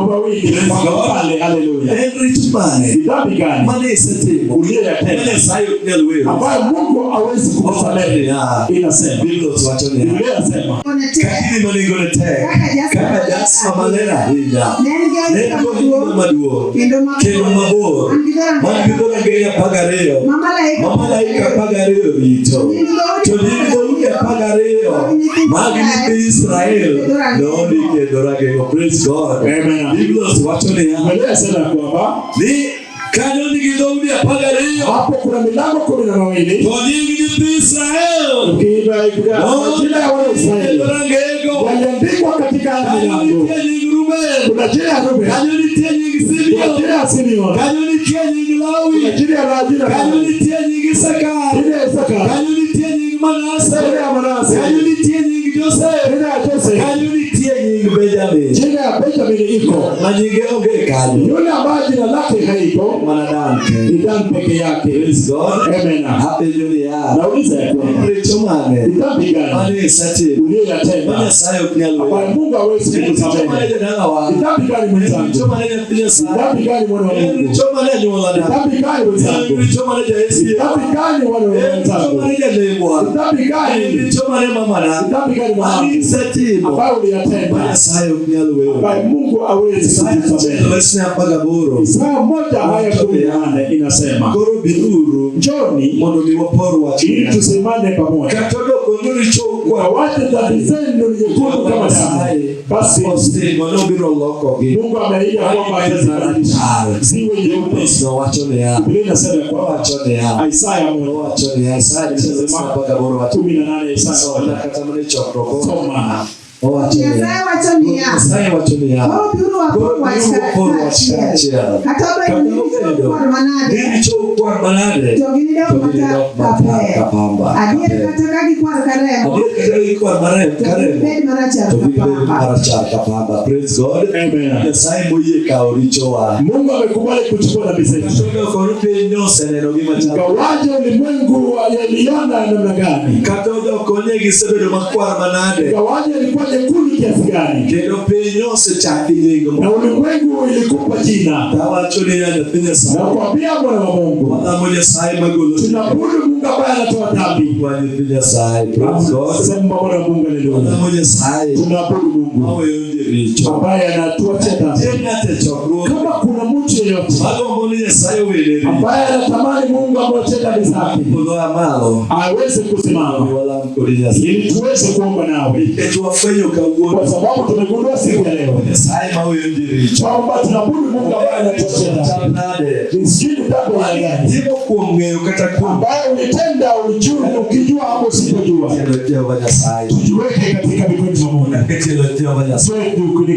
S2: wako pale. Haleluya!
S1: En richo mane
S2: Ni dhambi gani
S1: mane isetimo
S2: uliyoyatenda
S1: mane Nyasaye ok nyal weyo
S2: ambayo Mungu hawezi kukusamehe?
S1: niya
S2: Inasema
S1: Biblia wacho niya
S2: Biblia inasema
S4: Nengone tek
S1: ka kidi ma nengone tek
S4: kaka
S1: kaka jaspa maler ahinya
S4: Ne en gi
S1: ne en
S4: ohinga
S1: kod ohinga
S4: maduong'
S1: maduong'
S4: kendo
S1: kendo mabor
S4: Man
S1: man
S4: gi
S1: gi dhorangeye 12
S4: Ma malaika
S1: ma malaika 12 rito to nying dhoudi 12 mag nyithi Israel nondiki e dhorangeyego praise God
S2: Amen.
S1: Biblia wacho niya
S2: Biblia inasema ya kwamba
S1: ni kanyo nigi dhoudi 12
S2: hapo kuna milango 12
S1: to nying nyithi Israel
S2: majina ya wana wa
S1: nondiki e
S2: Israeli
S1: dhorangeyego
S2: yaliandikwa katika haya
S1: kanyo
S2: milango.
S1: nitie nying Reuben
S2: Kuna jina ya Ruben,
S1: kanyo nitie nying
S2: kuna
S1: Simeon
S2: jina ya Simeon,
S1: kanyo nitie nying
S2: kuna
S1: Lawi
S2: jina ya Lawi,
S1: kanyo nitie nying Isakar
S2: jina ya Isaka,
S1: kanyo nitie nying Manase
S2: jina ya Manase,
S1: kanyo nitie nying Josef
S2: jina ya Joseph,
S1: kanyo nitie nying Benjamin
S2: jina ya Benjamin.
S3: Benjamini iko.
S1: Ma nyinge onge kanyo.
S3: Yule ambaye jina lake haiko
S1: Mana Dan
S3: ni Dan peke yake.
S1: Praise God.
S3: Amen.
S1: Apenjo niya.
S3: Nauliza ya kwamba
S1: Richo mane?
S3: ni dhambi gani
S1: Mane isetimo? Ma
S3: uliyoyatenda
S1: Nyasaye ok nyal
S3: ambayo
S1: weyo.
S3: Mungu hawezi
S1: Richo mane
S3: kukusamehe?
S1: jodalawa?
S3: Ni dhambi gani mwenzangu?
S1: Richo mane nyathi
S3: Ni
S1: Nyasaye?
S3: dhambi gani mwana wa Mungu?
S1: Richo mane
S3: Ni
S1: anyuolana?
S3: dhambi gani mwenzangu?
S1: Richo mane
S3: Ni
S1: ja-SDA?
S3: dhambi gani wana wa
S1: Richo
S3: wenzangu?
S1: mane jalembwa?
S3: Ni dhambi gani?
S1: Richo mane mamana?
S3: Ni dhambi gani
S1: Mane
S3: mwanangu
S1: isetimo?
S3: ambayo
S1: Ma
S3: uliyatenda
S1: Nyasaye ok nyal weyo.
S3: ambayo Mungu hawezi
S1: Isaya
S3: kukusamehe?
S1: achiel wesne 18.
S3: Isaya 1:18 inasema,
S1: Koro biuru
S3: njoni
S1: mondo mi wapor wach.
S3: ili tusemane pamoja,
S1: Kata odoko ni richou kwar
S3: wawache dhambi zenu ni nyekundu kama damu, basi
S1: osingo ni obiro lokogi.
S3: Mungu ameahidi ya kwamba atazibadilisha ziwe nyeupe.
S1: Nowacho niya.
S3: Biblia inasema ya kwamba
S1: Owacho niya.
S3: Isaya moja
S1: Owacho niya. Isaya achiel wesne 18 wacho.
S3: 18 Isaya
S1: Soma
S3: moja.
S1: kata mana e chokruok.
S3: Soma.
S1: Owacho niya.
S4: Nyasaye wacho niya.
S1: Nyasaye wacho niya.
S4: Koro biuru wapor
S1: Koro
S4: wach
S1: biuru wapor wach
S4: kaachiel.
S1: kaachiel.
S4: Kata obedo ni richou kwar manade,
S1: Ni richou kwar manade.
S4: to ginidok
S1: To ginidok
S4: matar
S1: matar
S4: ka
S1: ka
S4: pe.
S1: pamba.
S4: Adier
S1: Ka pe.
S4: kata ka gikwar ka remo,
S1: Adier kata gikwar marem
S4: to
S1: ka remo.
S4: ginibed marachar
S1: To
S4: ka
S1: ginibed
S4: pamba.
S1: marachar ka pamba. Praise God.
S3: Amen.
S1: Nyasaye moyie kawo richowa.
S3: Mungu amekubali kuchukua dhambi zetu.
S1: Kata odoko ni piny oseneno gima chal.
S3: Ingawaje ulimwengu yaliona namna gani,
S1: Kata odoko ni gisebedo makwar manade.
S3: ingawaje ilikuwa nyekundu kiasi gani,
S1: Kendo piny osechaki nying
S3: na
S1: mo.
S3: ulimwengu ilikupa jina.
S1: Tawacho ni ya nyathi Nyasaye.
S3: Nakwambia mwana wa Mungu,
S1: Walamo Nyasaye magolo
S3: tunaabudu Mungu ambaye anatoa dhambi.
S1: wa nyithi Nyasaye. Praise God.
S3: Sema mwana wa Mungu, haleluya.
S1: Walamo Nyasaye
S3: Tunaabudu Mungu
S1: maweyo ji richo.
S3: ambaye anatuachia dhambi.
S1: Nitie ng'ato e chokruok
S3: Kama kuna mtu yeyote
S1: magombo ni Nyasaye owene richo.
S3: ambaye anatamani Mungu amwachie dhambi zake
S1: Podho a malo.
S3: aweze kusimama
S1: Walam kodi Nyasaye.
S3: ili tuweze kuomba nawe,
S1: Nikech wafwenyo kawuono
S3: kwa sababu tumegundua siku ya leo
S1: Nyasaye maweyo ji richo.
S3: kwamba tunaabudu Mungu ambaye anatuachia
S1: Chal
S3: dhambi.
S1: nade?
S3: Sijui ni dhambi ya aina gani
S1: Timo kuom ng'eyo kata kuom
S3: ambayo ulitenda ulijua, ukijua ama usipojua.
S1: tielo Jehova Nyasaye.
S3: Tujiweke katika mikono ya Mungu,
S1: Tielo Jehova Nyasaye.
S3: nikuweke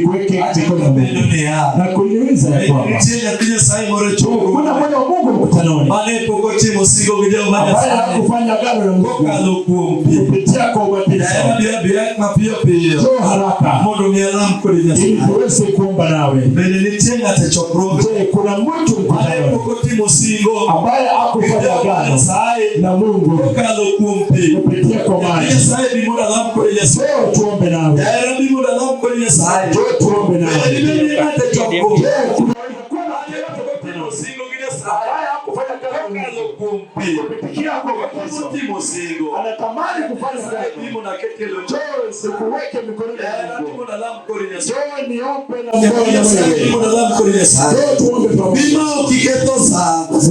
S3: mikono ya
S1: Bedo
S3: Mungu
S1: niya.
S3: na kuniuliza ya kwamba
S1: Nitie nyathi Nyasaye moro e chokruok
S3: kuna mwana wa Mungu mkutanoni
S1: mane pok otimo singo gi Jehova
S3: ambaye
S1: Nyasaye
S3: hakufanya agano na Mungu
S1: kokalo kuom pi.
S3: kupitia kwa ubatizo.
S1: Jahera biro abira mapiyo piyo
S3: Njoo haraka
S1: mondo mi alam kodi
S3: ili
S1: Nyasaye.
S3: tuweze kuomba nawe.
S1: Bende nitie ng'ato e chokruok
S3: Je, kuna mtu
S1: mane
S3: mkutanoni
S1: pok otimo singo
S3: ambaye
S1: gi
S3: hakufanya
S1: Jehova
S3: agano
S1: Nyasaye
S3: na Mungu
S1: kokalo kuom pi?
S3: kupitia kwa
S1: Nyathi
S3: maji?
S1: Nyasaye bi mondo alam kodi Nyasaye.
S3: Njoo tuombe nawe,
S1: Jahera bi mondo alam kodi Nyasaye.
S3: njoo tuombe nawe.
S1: Bende nitie ng'ato e chokruok
S3: Je, kuna
S1: mane pok otimo singo gi Nyasaye
S3: ambaye hakufanya agano na
S1: kokalo
S3: Mungu
S1: kuom pi?
S3: kupitia kwa ubatizo
S1: Otimo singo.
S3: anatamani kufanya
S1: Nyasaye bi
S3: agano?
S1: mondo aket e lwet.
S3: Njoo sikuweke mikononi mwa
S1: Jahera bi
S3: Mungu.
S1: mondo alam kodi Nyasaye.
S3: Njoo niombe na mkono na
S1: Nyasaye bi
S3: wewe.
S1: mondo alam kodi Nyasaye.
S3: Njoo tuombe pamoja.
S1: Bima ok iketho sa.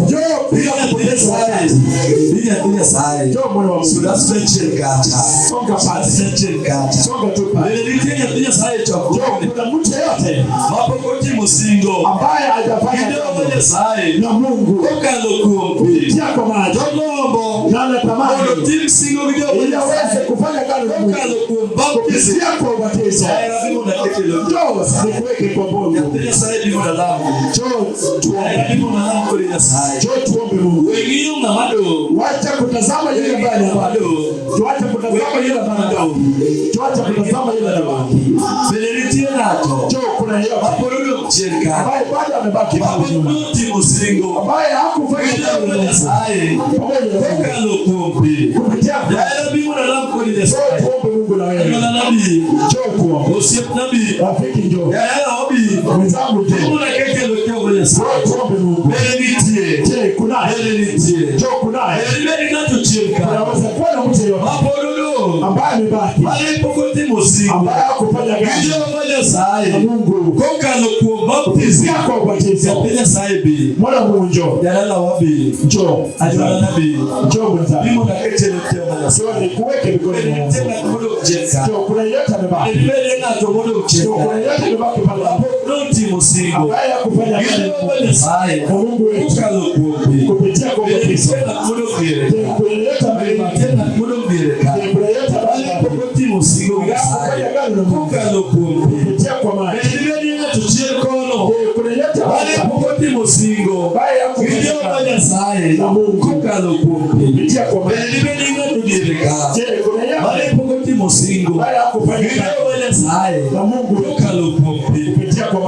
S3: Njoo bila kupoteza wakati.
S1: Bi nyathi Nyasaye.
S3: Njoo mwana wa Mungu.
S1: Suda suda chien kacha.
S3: Songa pale.
S1: Suda chien kacha.
S3: Songa tu pale.
S1: Bende nitie nyathi Nyasaye e
S3: Njoo,
S1: chokruok
S3: kuna mtu yeyote
S1: mapok otimo singo
S3: ambaye
S1: gi
S3: hajafanya
S1: Jehova
S3: agano
S1: Nyasaye
S3: na Mungu
S1: kokalo kuom pi.
S3: kupitia kwa maji
S1: Togombo
S3: na
S1: mondo
S3: anatamani
S1: tim singo gi Jehova
S3: ili aweze
S1: Nyasaye
S3: kufanya agano na Mungu
S1: kokalo kuom baptism.
S3: kupitia kwa ubatizo.
S1: Jahera bi mondo aket e lwet.
S3: Njoo nikuweke kwa Mungu.
S1: Nyathi Nyasaye bi mondo alam.
S3: Njoo
S1: Jahera
S3: tuombe.
S1: bi mondo alam kodi Nyasaye.
S3: Njoo tuombe Mungu.
S1: We ng'iyo ng'ama dong'.
S3: Wacha kutazama yule ambaye
S1: Ng'ama
S3: anabaki.
S1: dong'.
S3: Tuache kutazama yule ambaye anabaki. Tuache kutazama yule anabaki.
S1: Bende nitie ng'ato
S3: Njoo, kuna yeyote
S1: mapod odong' chien ka
S3: ambaye bado amebaki pale
S1: mapok
S3: nyuma,
S1: notimo singo
S3: ambaye hakufanya
S1: gi
S3: agano
S1: Jehova
S3: na Mungu
S1: Nyasaye
S3: pamoja na Mungu
S1: kokalo kuom pi.
S3: kupitia kwa
S1: Jahera bi mondo alam kodi
S3: Njoo
S1: Nyasaye.
S3: tuombe Mungu na wewe.
S1: Anyuola nabi,
S3: Njoo tuombe.
S1: osiepna bi,
S3: Rafiki njoo.
S1: jahera obi,
S3: Mwenzangu
S1: bi
S3: njoo.
S1: mondo aket e lwet Jehova Nyasaye.
S3: Njoo tuombe Mungu.
S1: Bende nitie,
S3: Je, kunaye?
S1: bende nitie.
S3: Njoo kunaye.
S1: Bende bed ng'ato chien ka
S3: Kunaweza kuwa na mtu yeyote
S1: mapod odong'
S3: ambaye amebaki,
S1: mane pok otimo singo
S3: ambaye hakufanya
S1: gi
S3: agano
S1: Jehova
S3: na
S1: Nyasaye
S3: Mungu
S1: kokalo kuom baptism.
S3: kupitia kwa ubatizo.
S1: Nyathi Nyasaye bi,
S3: Mwana wa Mungu njoo.
S1: jadalawa bi,
S3: Njoo.
S1: anyuola nabi,
S3: Njoo
S1: bi
S3: mwenzangu.
S1: mondo aket e lwet Jehova Nyasaye.
S3: Njoo nikuweke mikononi
S1: Bende
S3: mwa
S1: nitie
S3: Mungu.
S1: ng'at modong' chien ka?
S3: Njoo, kuna yeyote amebaki.
S1: Bende bed ng'ato modong' chien
S3: Njoo,
S1: ka
S3: kuna yeyote amebaki pale
S1: mapok notimo singo
S3: ambaye hakufanya
S1: gi
S3: agano na
S1: Jehova
S3: Mungu
S1: Nyasaye
S3: na Mungu wetu
S1: kokalo kuom pi.
S3: kupitia kwa
S1: Bende
S3: ubatizo.
S1: nitie ng'at modong' diere
S3: Je,
S1: ka?
S3: kuna yeyote
S1: Bende
S3: amebaki?
S1: nitie ng'at modong' diere ka?
S3: Je, kuna yeyote
S1: Mane
S3: amebaki?
S1: pok otimo singo gi
S3: Ambaye hakufanya
S1: Nyasaye
S3: agano na Mungu
S1: kokalo kuom pi.
S3: kupitia kwa maji.
S1: Bende bed ng'ato chien kono
S3: Je, kuna yeyote
S1: mane
S3: amebaki?
S1: pok otimo singo
S3: Ambaye
S1: gi
S3: hakufanya
S1: Jehova
S3: agano
S1: Nyasaye
S3: na Mungu
S1: kokalo kuom pi.
S3: kupitia kwa maji.
S1: Bende bed ng'ato diere ka?
S3: Je, kuna yeyote
S1: Mane pok otimo singo
S3: ambaye hakufanya
S1: gi
S3: agano
S1: Jehova Nyasaye
S3: na Mungu
S1: kokalo kuom pi.
S3: kupitia kwa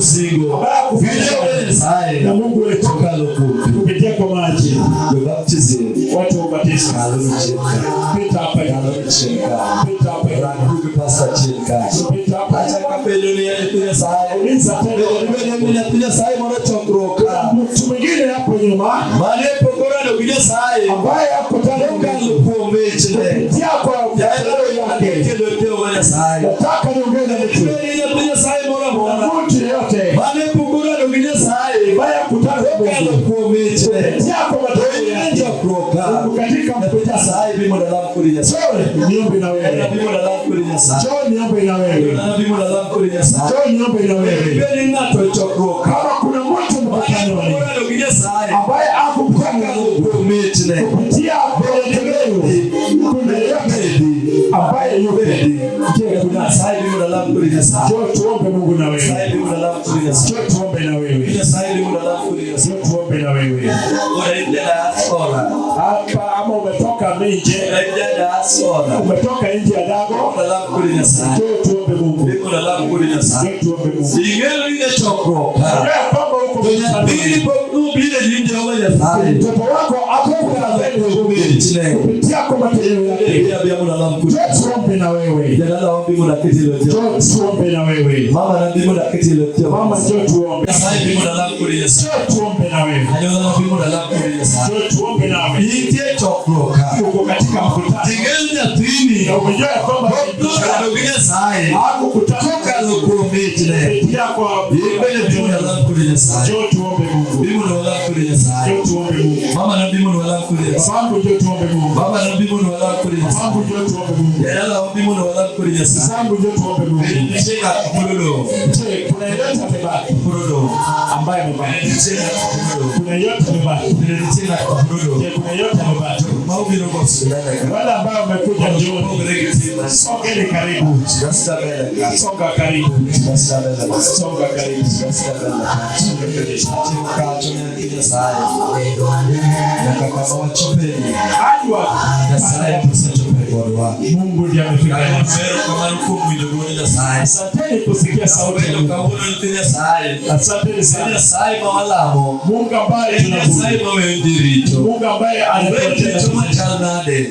S1: notimo singo gi Jehova Nyasaye
S2: na Mungu wetu
S1: kokalo kuom pi.
S2: kupitia kwa maji.
S1: Jobaptizi
S2: Watu wa ubatizo,
S1: kalo chien ka,
S2: pita hapa,
S1: kalo chien ka,
S2: pita hapa,
S1: rang pasta chien ka.
S2: pita hapa.
S1: Achako apenjo ni nyathi Nyasaye,
S2: Uliza tena.
S1: bende ni nyathi Nyasaye moro chokruok ka
S2: Mtu mwingine hapo nyuma
S1: mane pok orado gi Nyasaye
S2: ambaye hapo tayari
S1: kokalo kuom wechne.
S2: kupitia kwa
S1: Jahero
S2: yake.
S1: kelo Jehova Nyasaye.
S2: Nataka niongee na mtu,
S1: Bende ni nyathi Nyasaye moro amora
S2: mtu yeyote
S1: mane pok orado gi Nyasaye
S2: ambaye hakutana na
S1: kokalo
S2: Mungu
S1: kuom wechne.
S2: kupitia kwa matendo yake
S1: Chokruok ka
S2: katika
S1: nyathi Nyasaye bi mondo alam kodi Nyasaye.
S2: niombe na wewe,
S1: Bi mondo alam kodi Nyasaye.
S2: njoo niombe na wewe,
S1: Bi mondo alam kodi Nyasaye.
S2: njoo niombe na wewe.
S1: Bende ni ng'ato e chokruok ka
S2: Kama kuna mtu
S1: mane
S2: mkutanoni
S1: pok orado gi Nyasaye
S2: ambaye hakukutana na
S1: kokalo
S2: Mungu
S1: kuom wechne.
S2: kupitia matendo, kuna yeyote ambaye yupo? Je, kuna
S1: Nyasaye bi mondo alam kodi Nyasaye.
S2: njoo tuombe Mungu na wewe,
S1: Nyasaye bi mondo alam kodi Nyasaye.
S2: njoo tuombe na wewe,
S1: Nyasaye bi mondo alam kodi Nyasaye.
S2: njoo tuombe na wewe.
S1: Ora in diaspora.
S2: Hapa ama umetoka nje,
S1: Ora in diaspora.
S2: umetoka nje ya dago,
S1: Mondo alam kodi Nyasaye.
S2: njoo tuombe Mungu,
S1: Bi mondo alam kodi Nyasaye.
S2: njoo tuombe Mungu.
S1: Ing'eyo ni e chokruok ka.
S2: Jua ya kwamba uko
S1: To nyathini
S2: mkutanoni,
S1: pok nobiro e nyim Jehova Nyasaye.
S2: mtoto wako hakukutana mbele ya Mungu
S1: Wechne.
S2: kupitia kwa matendo yake.
S1: Bi abiya mondo alam kodi.
S2: Njoo tuombe na wewe,
S1: Jadala bi mondo aketi e lwet Jehova.
S2: njoo tuombe na wewe,
S1: Mama na bi mondo aketi e lwet Jehova.
S2: mama, njoo tuombe,
S1: Nyasaye bi mondo alam kodi Nyasaye.
S2: njoo tuombe na wewe,
S1: Anyuola bi mondo alam kodi Nyasaye.
S2: njoo tuombe na wewe.
S1: Nitie chokruok ka.
S2: Uko katika mkutano
S1: Ing'eyo nyathini
S2: na umejua ya kwamba
S1: pok norado gi Nyasaye
S2: hakukutana
S1: kokalo kuom wechne.
S2: kupitia kwa
S1: Ibende bi mondo alam kodi Nyasaye.
S2: njoo tuombe Mungu,
S1: Bi mondo alam kodi Nyasaye.
S2: njoo tuombe Mungu,
S1: Mama na bi mondo alam kodi Nyasaye.
S2: babangu, njoo tuombe Mungu,
S1: Baba na bi mondo alam kodi Nyasaye.
S2: babangu, njoo tuombe Mungu,
S1: Jadala bi mondo alam kodi Nyasaye.
S2: zangu, njoo tuombe Mungu.
S1: Nitie ng'at pod odong'.
S2: Je, kuna yeyote amebaki
S1: Pod odong'.
S2: ambaye amebaki?
S1: Nitie ng'at pod odong'.
S2: Kuna yeyote amebaki?
S1: Nitie ng'at pod odong'.
S2: Je, kuna yeyote amebaki?
S1: Ma obiro go mbele ka.
S2: Wale ambao wamekuja njooni,
S1: Pogre gi tim ma-
S2: songeni karibu,
S1: Rasta mbele ka.
S2: songa karibu,
S1: Rasta mbele ka.
S2: songa karibu.
S1: Rasta mbele ka. Chiew kacho nyathi Nyasaye. Nyaka kama wachopeni.
S2: Hadi wa
S1: Nyasaye osechopo kodwa.
S2: Mungu ndiye amefika nasi.
S1: Erokamano kuom winjo dwond Nyasaye.
S2: Asanteni kusikia sauti ya
S1: Awinjo
S2: Mungu.
S1: kawuono nyithi Nyasaye.
S2: Asanteni
S1: En
S2: sana
S1: Nyasaye ma walamo.
S2: Mungu ambaye
S1: En Nyasaye
S2: tunabudu,
S1: ma weyo ji richo.
S2: Mungu ambaye
S1: Weyo
S2: anatuachia
S1: richo machal nade.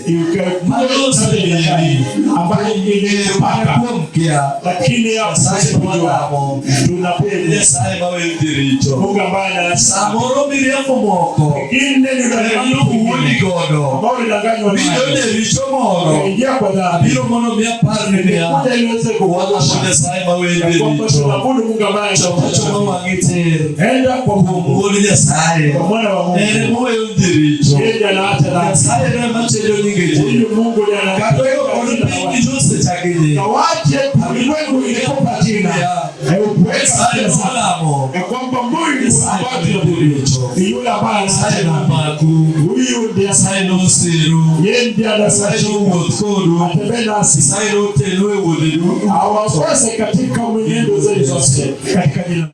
S2: ambaye ilikupaka
S1: Kuom kia.
S2: lakini
S1: Nyasaye ma
S2: kujua
S1: walamo. En
S2: tunapenda
S1: Nyasaye ma weyo ji richo.
S2: Mungu ambaye anaacha
S1: Samoro miriambo moko.
S2: ingine ni
S1: Ema
S2: udanganyifu
S1: wuondi godo.
S2: ambao ulidanganywa
S1: Biro
S2: nayo
S1: ne richo moro.
S2: ingia kwa dhambi
S1: Biro mondo mi apar ni niya.
S2: kuja ili uweze
S1: Walamo
S2: kukuonyesha
S1: Nyasaye ma weyo
S2: ya
S1: ji
S2: kwamba
S1: richo.
S2: tunaabudu Mungu ambaye
S1: Choma choma wang'i tir.
S2: enda kwa
S1: Kuom
S2: Mungu
S1: wuod Nyasaye.
S2: kwa mwana wa
S1: En
S2: Mungu
S1: emoweyo ji richo.
S2: yeye ndiye anaacha dhambi
S1: Nyasaye ema chenjo nyinge ji.
S2: huyu Mungu ndiye
S1: Kata kod piny gi osechaki
S2: na wache ulimwengu ilikupa jina
S1: Nyasaye
S2: na
S1: malamo.
S2: ya kwamba Mungu
S1: Nyasaye
S2: ambaye
S1: weyo
S2: tunaabudu
S1: richo.
S2: ni yule ambaye anaacha
S1: Nyasaye
S2: dhambi
S1: nomaku.
S2: huyu ndiye
S1: Nyasaye nosiru.
S2: yeye ndiye
S1: Nyasaye
S2: anasema
S1: nowuoth kodu.
S2: atembee nasi
S1: Nyasaye notelu e wuodhe duto.
S2: awaongoze katika mwenendo zetu zote katika jina.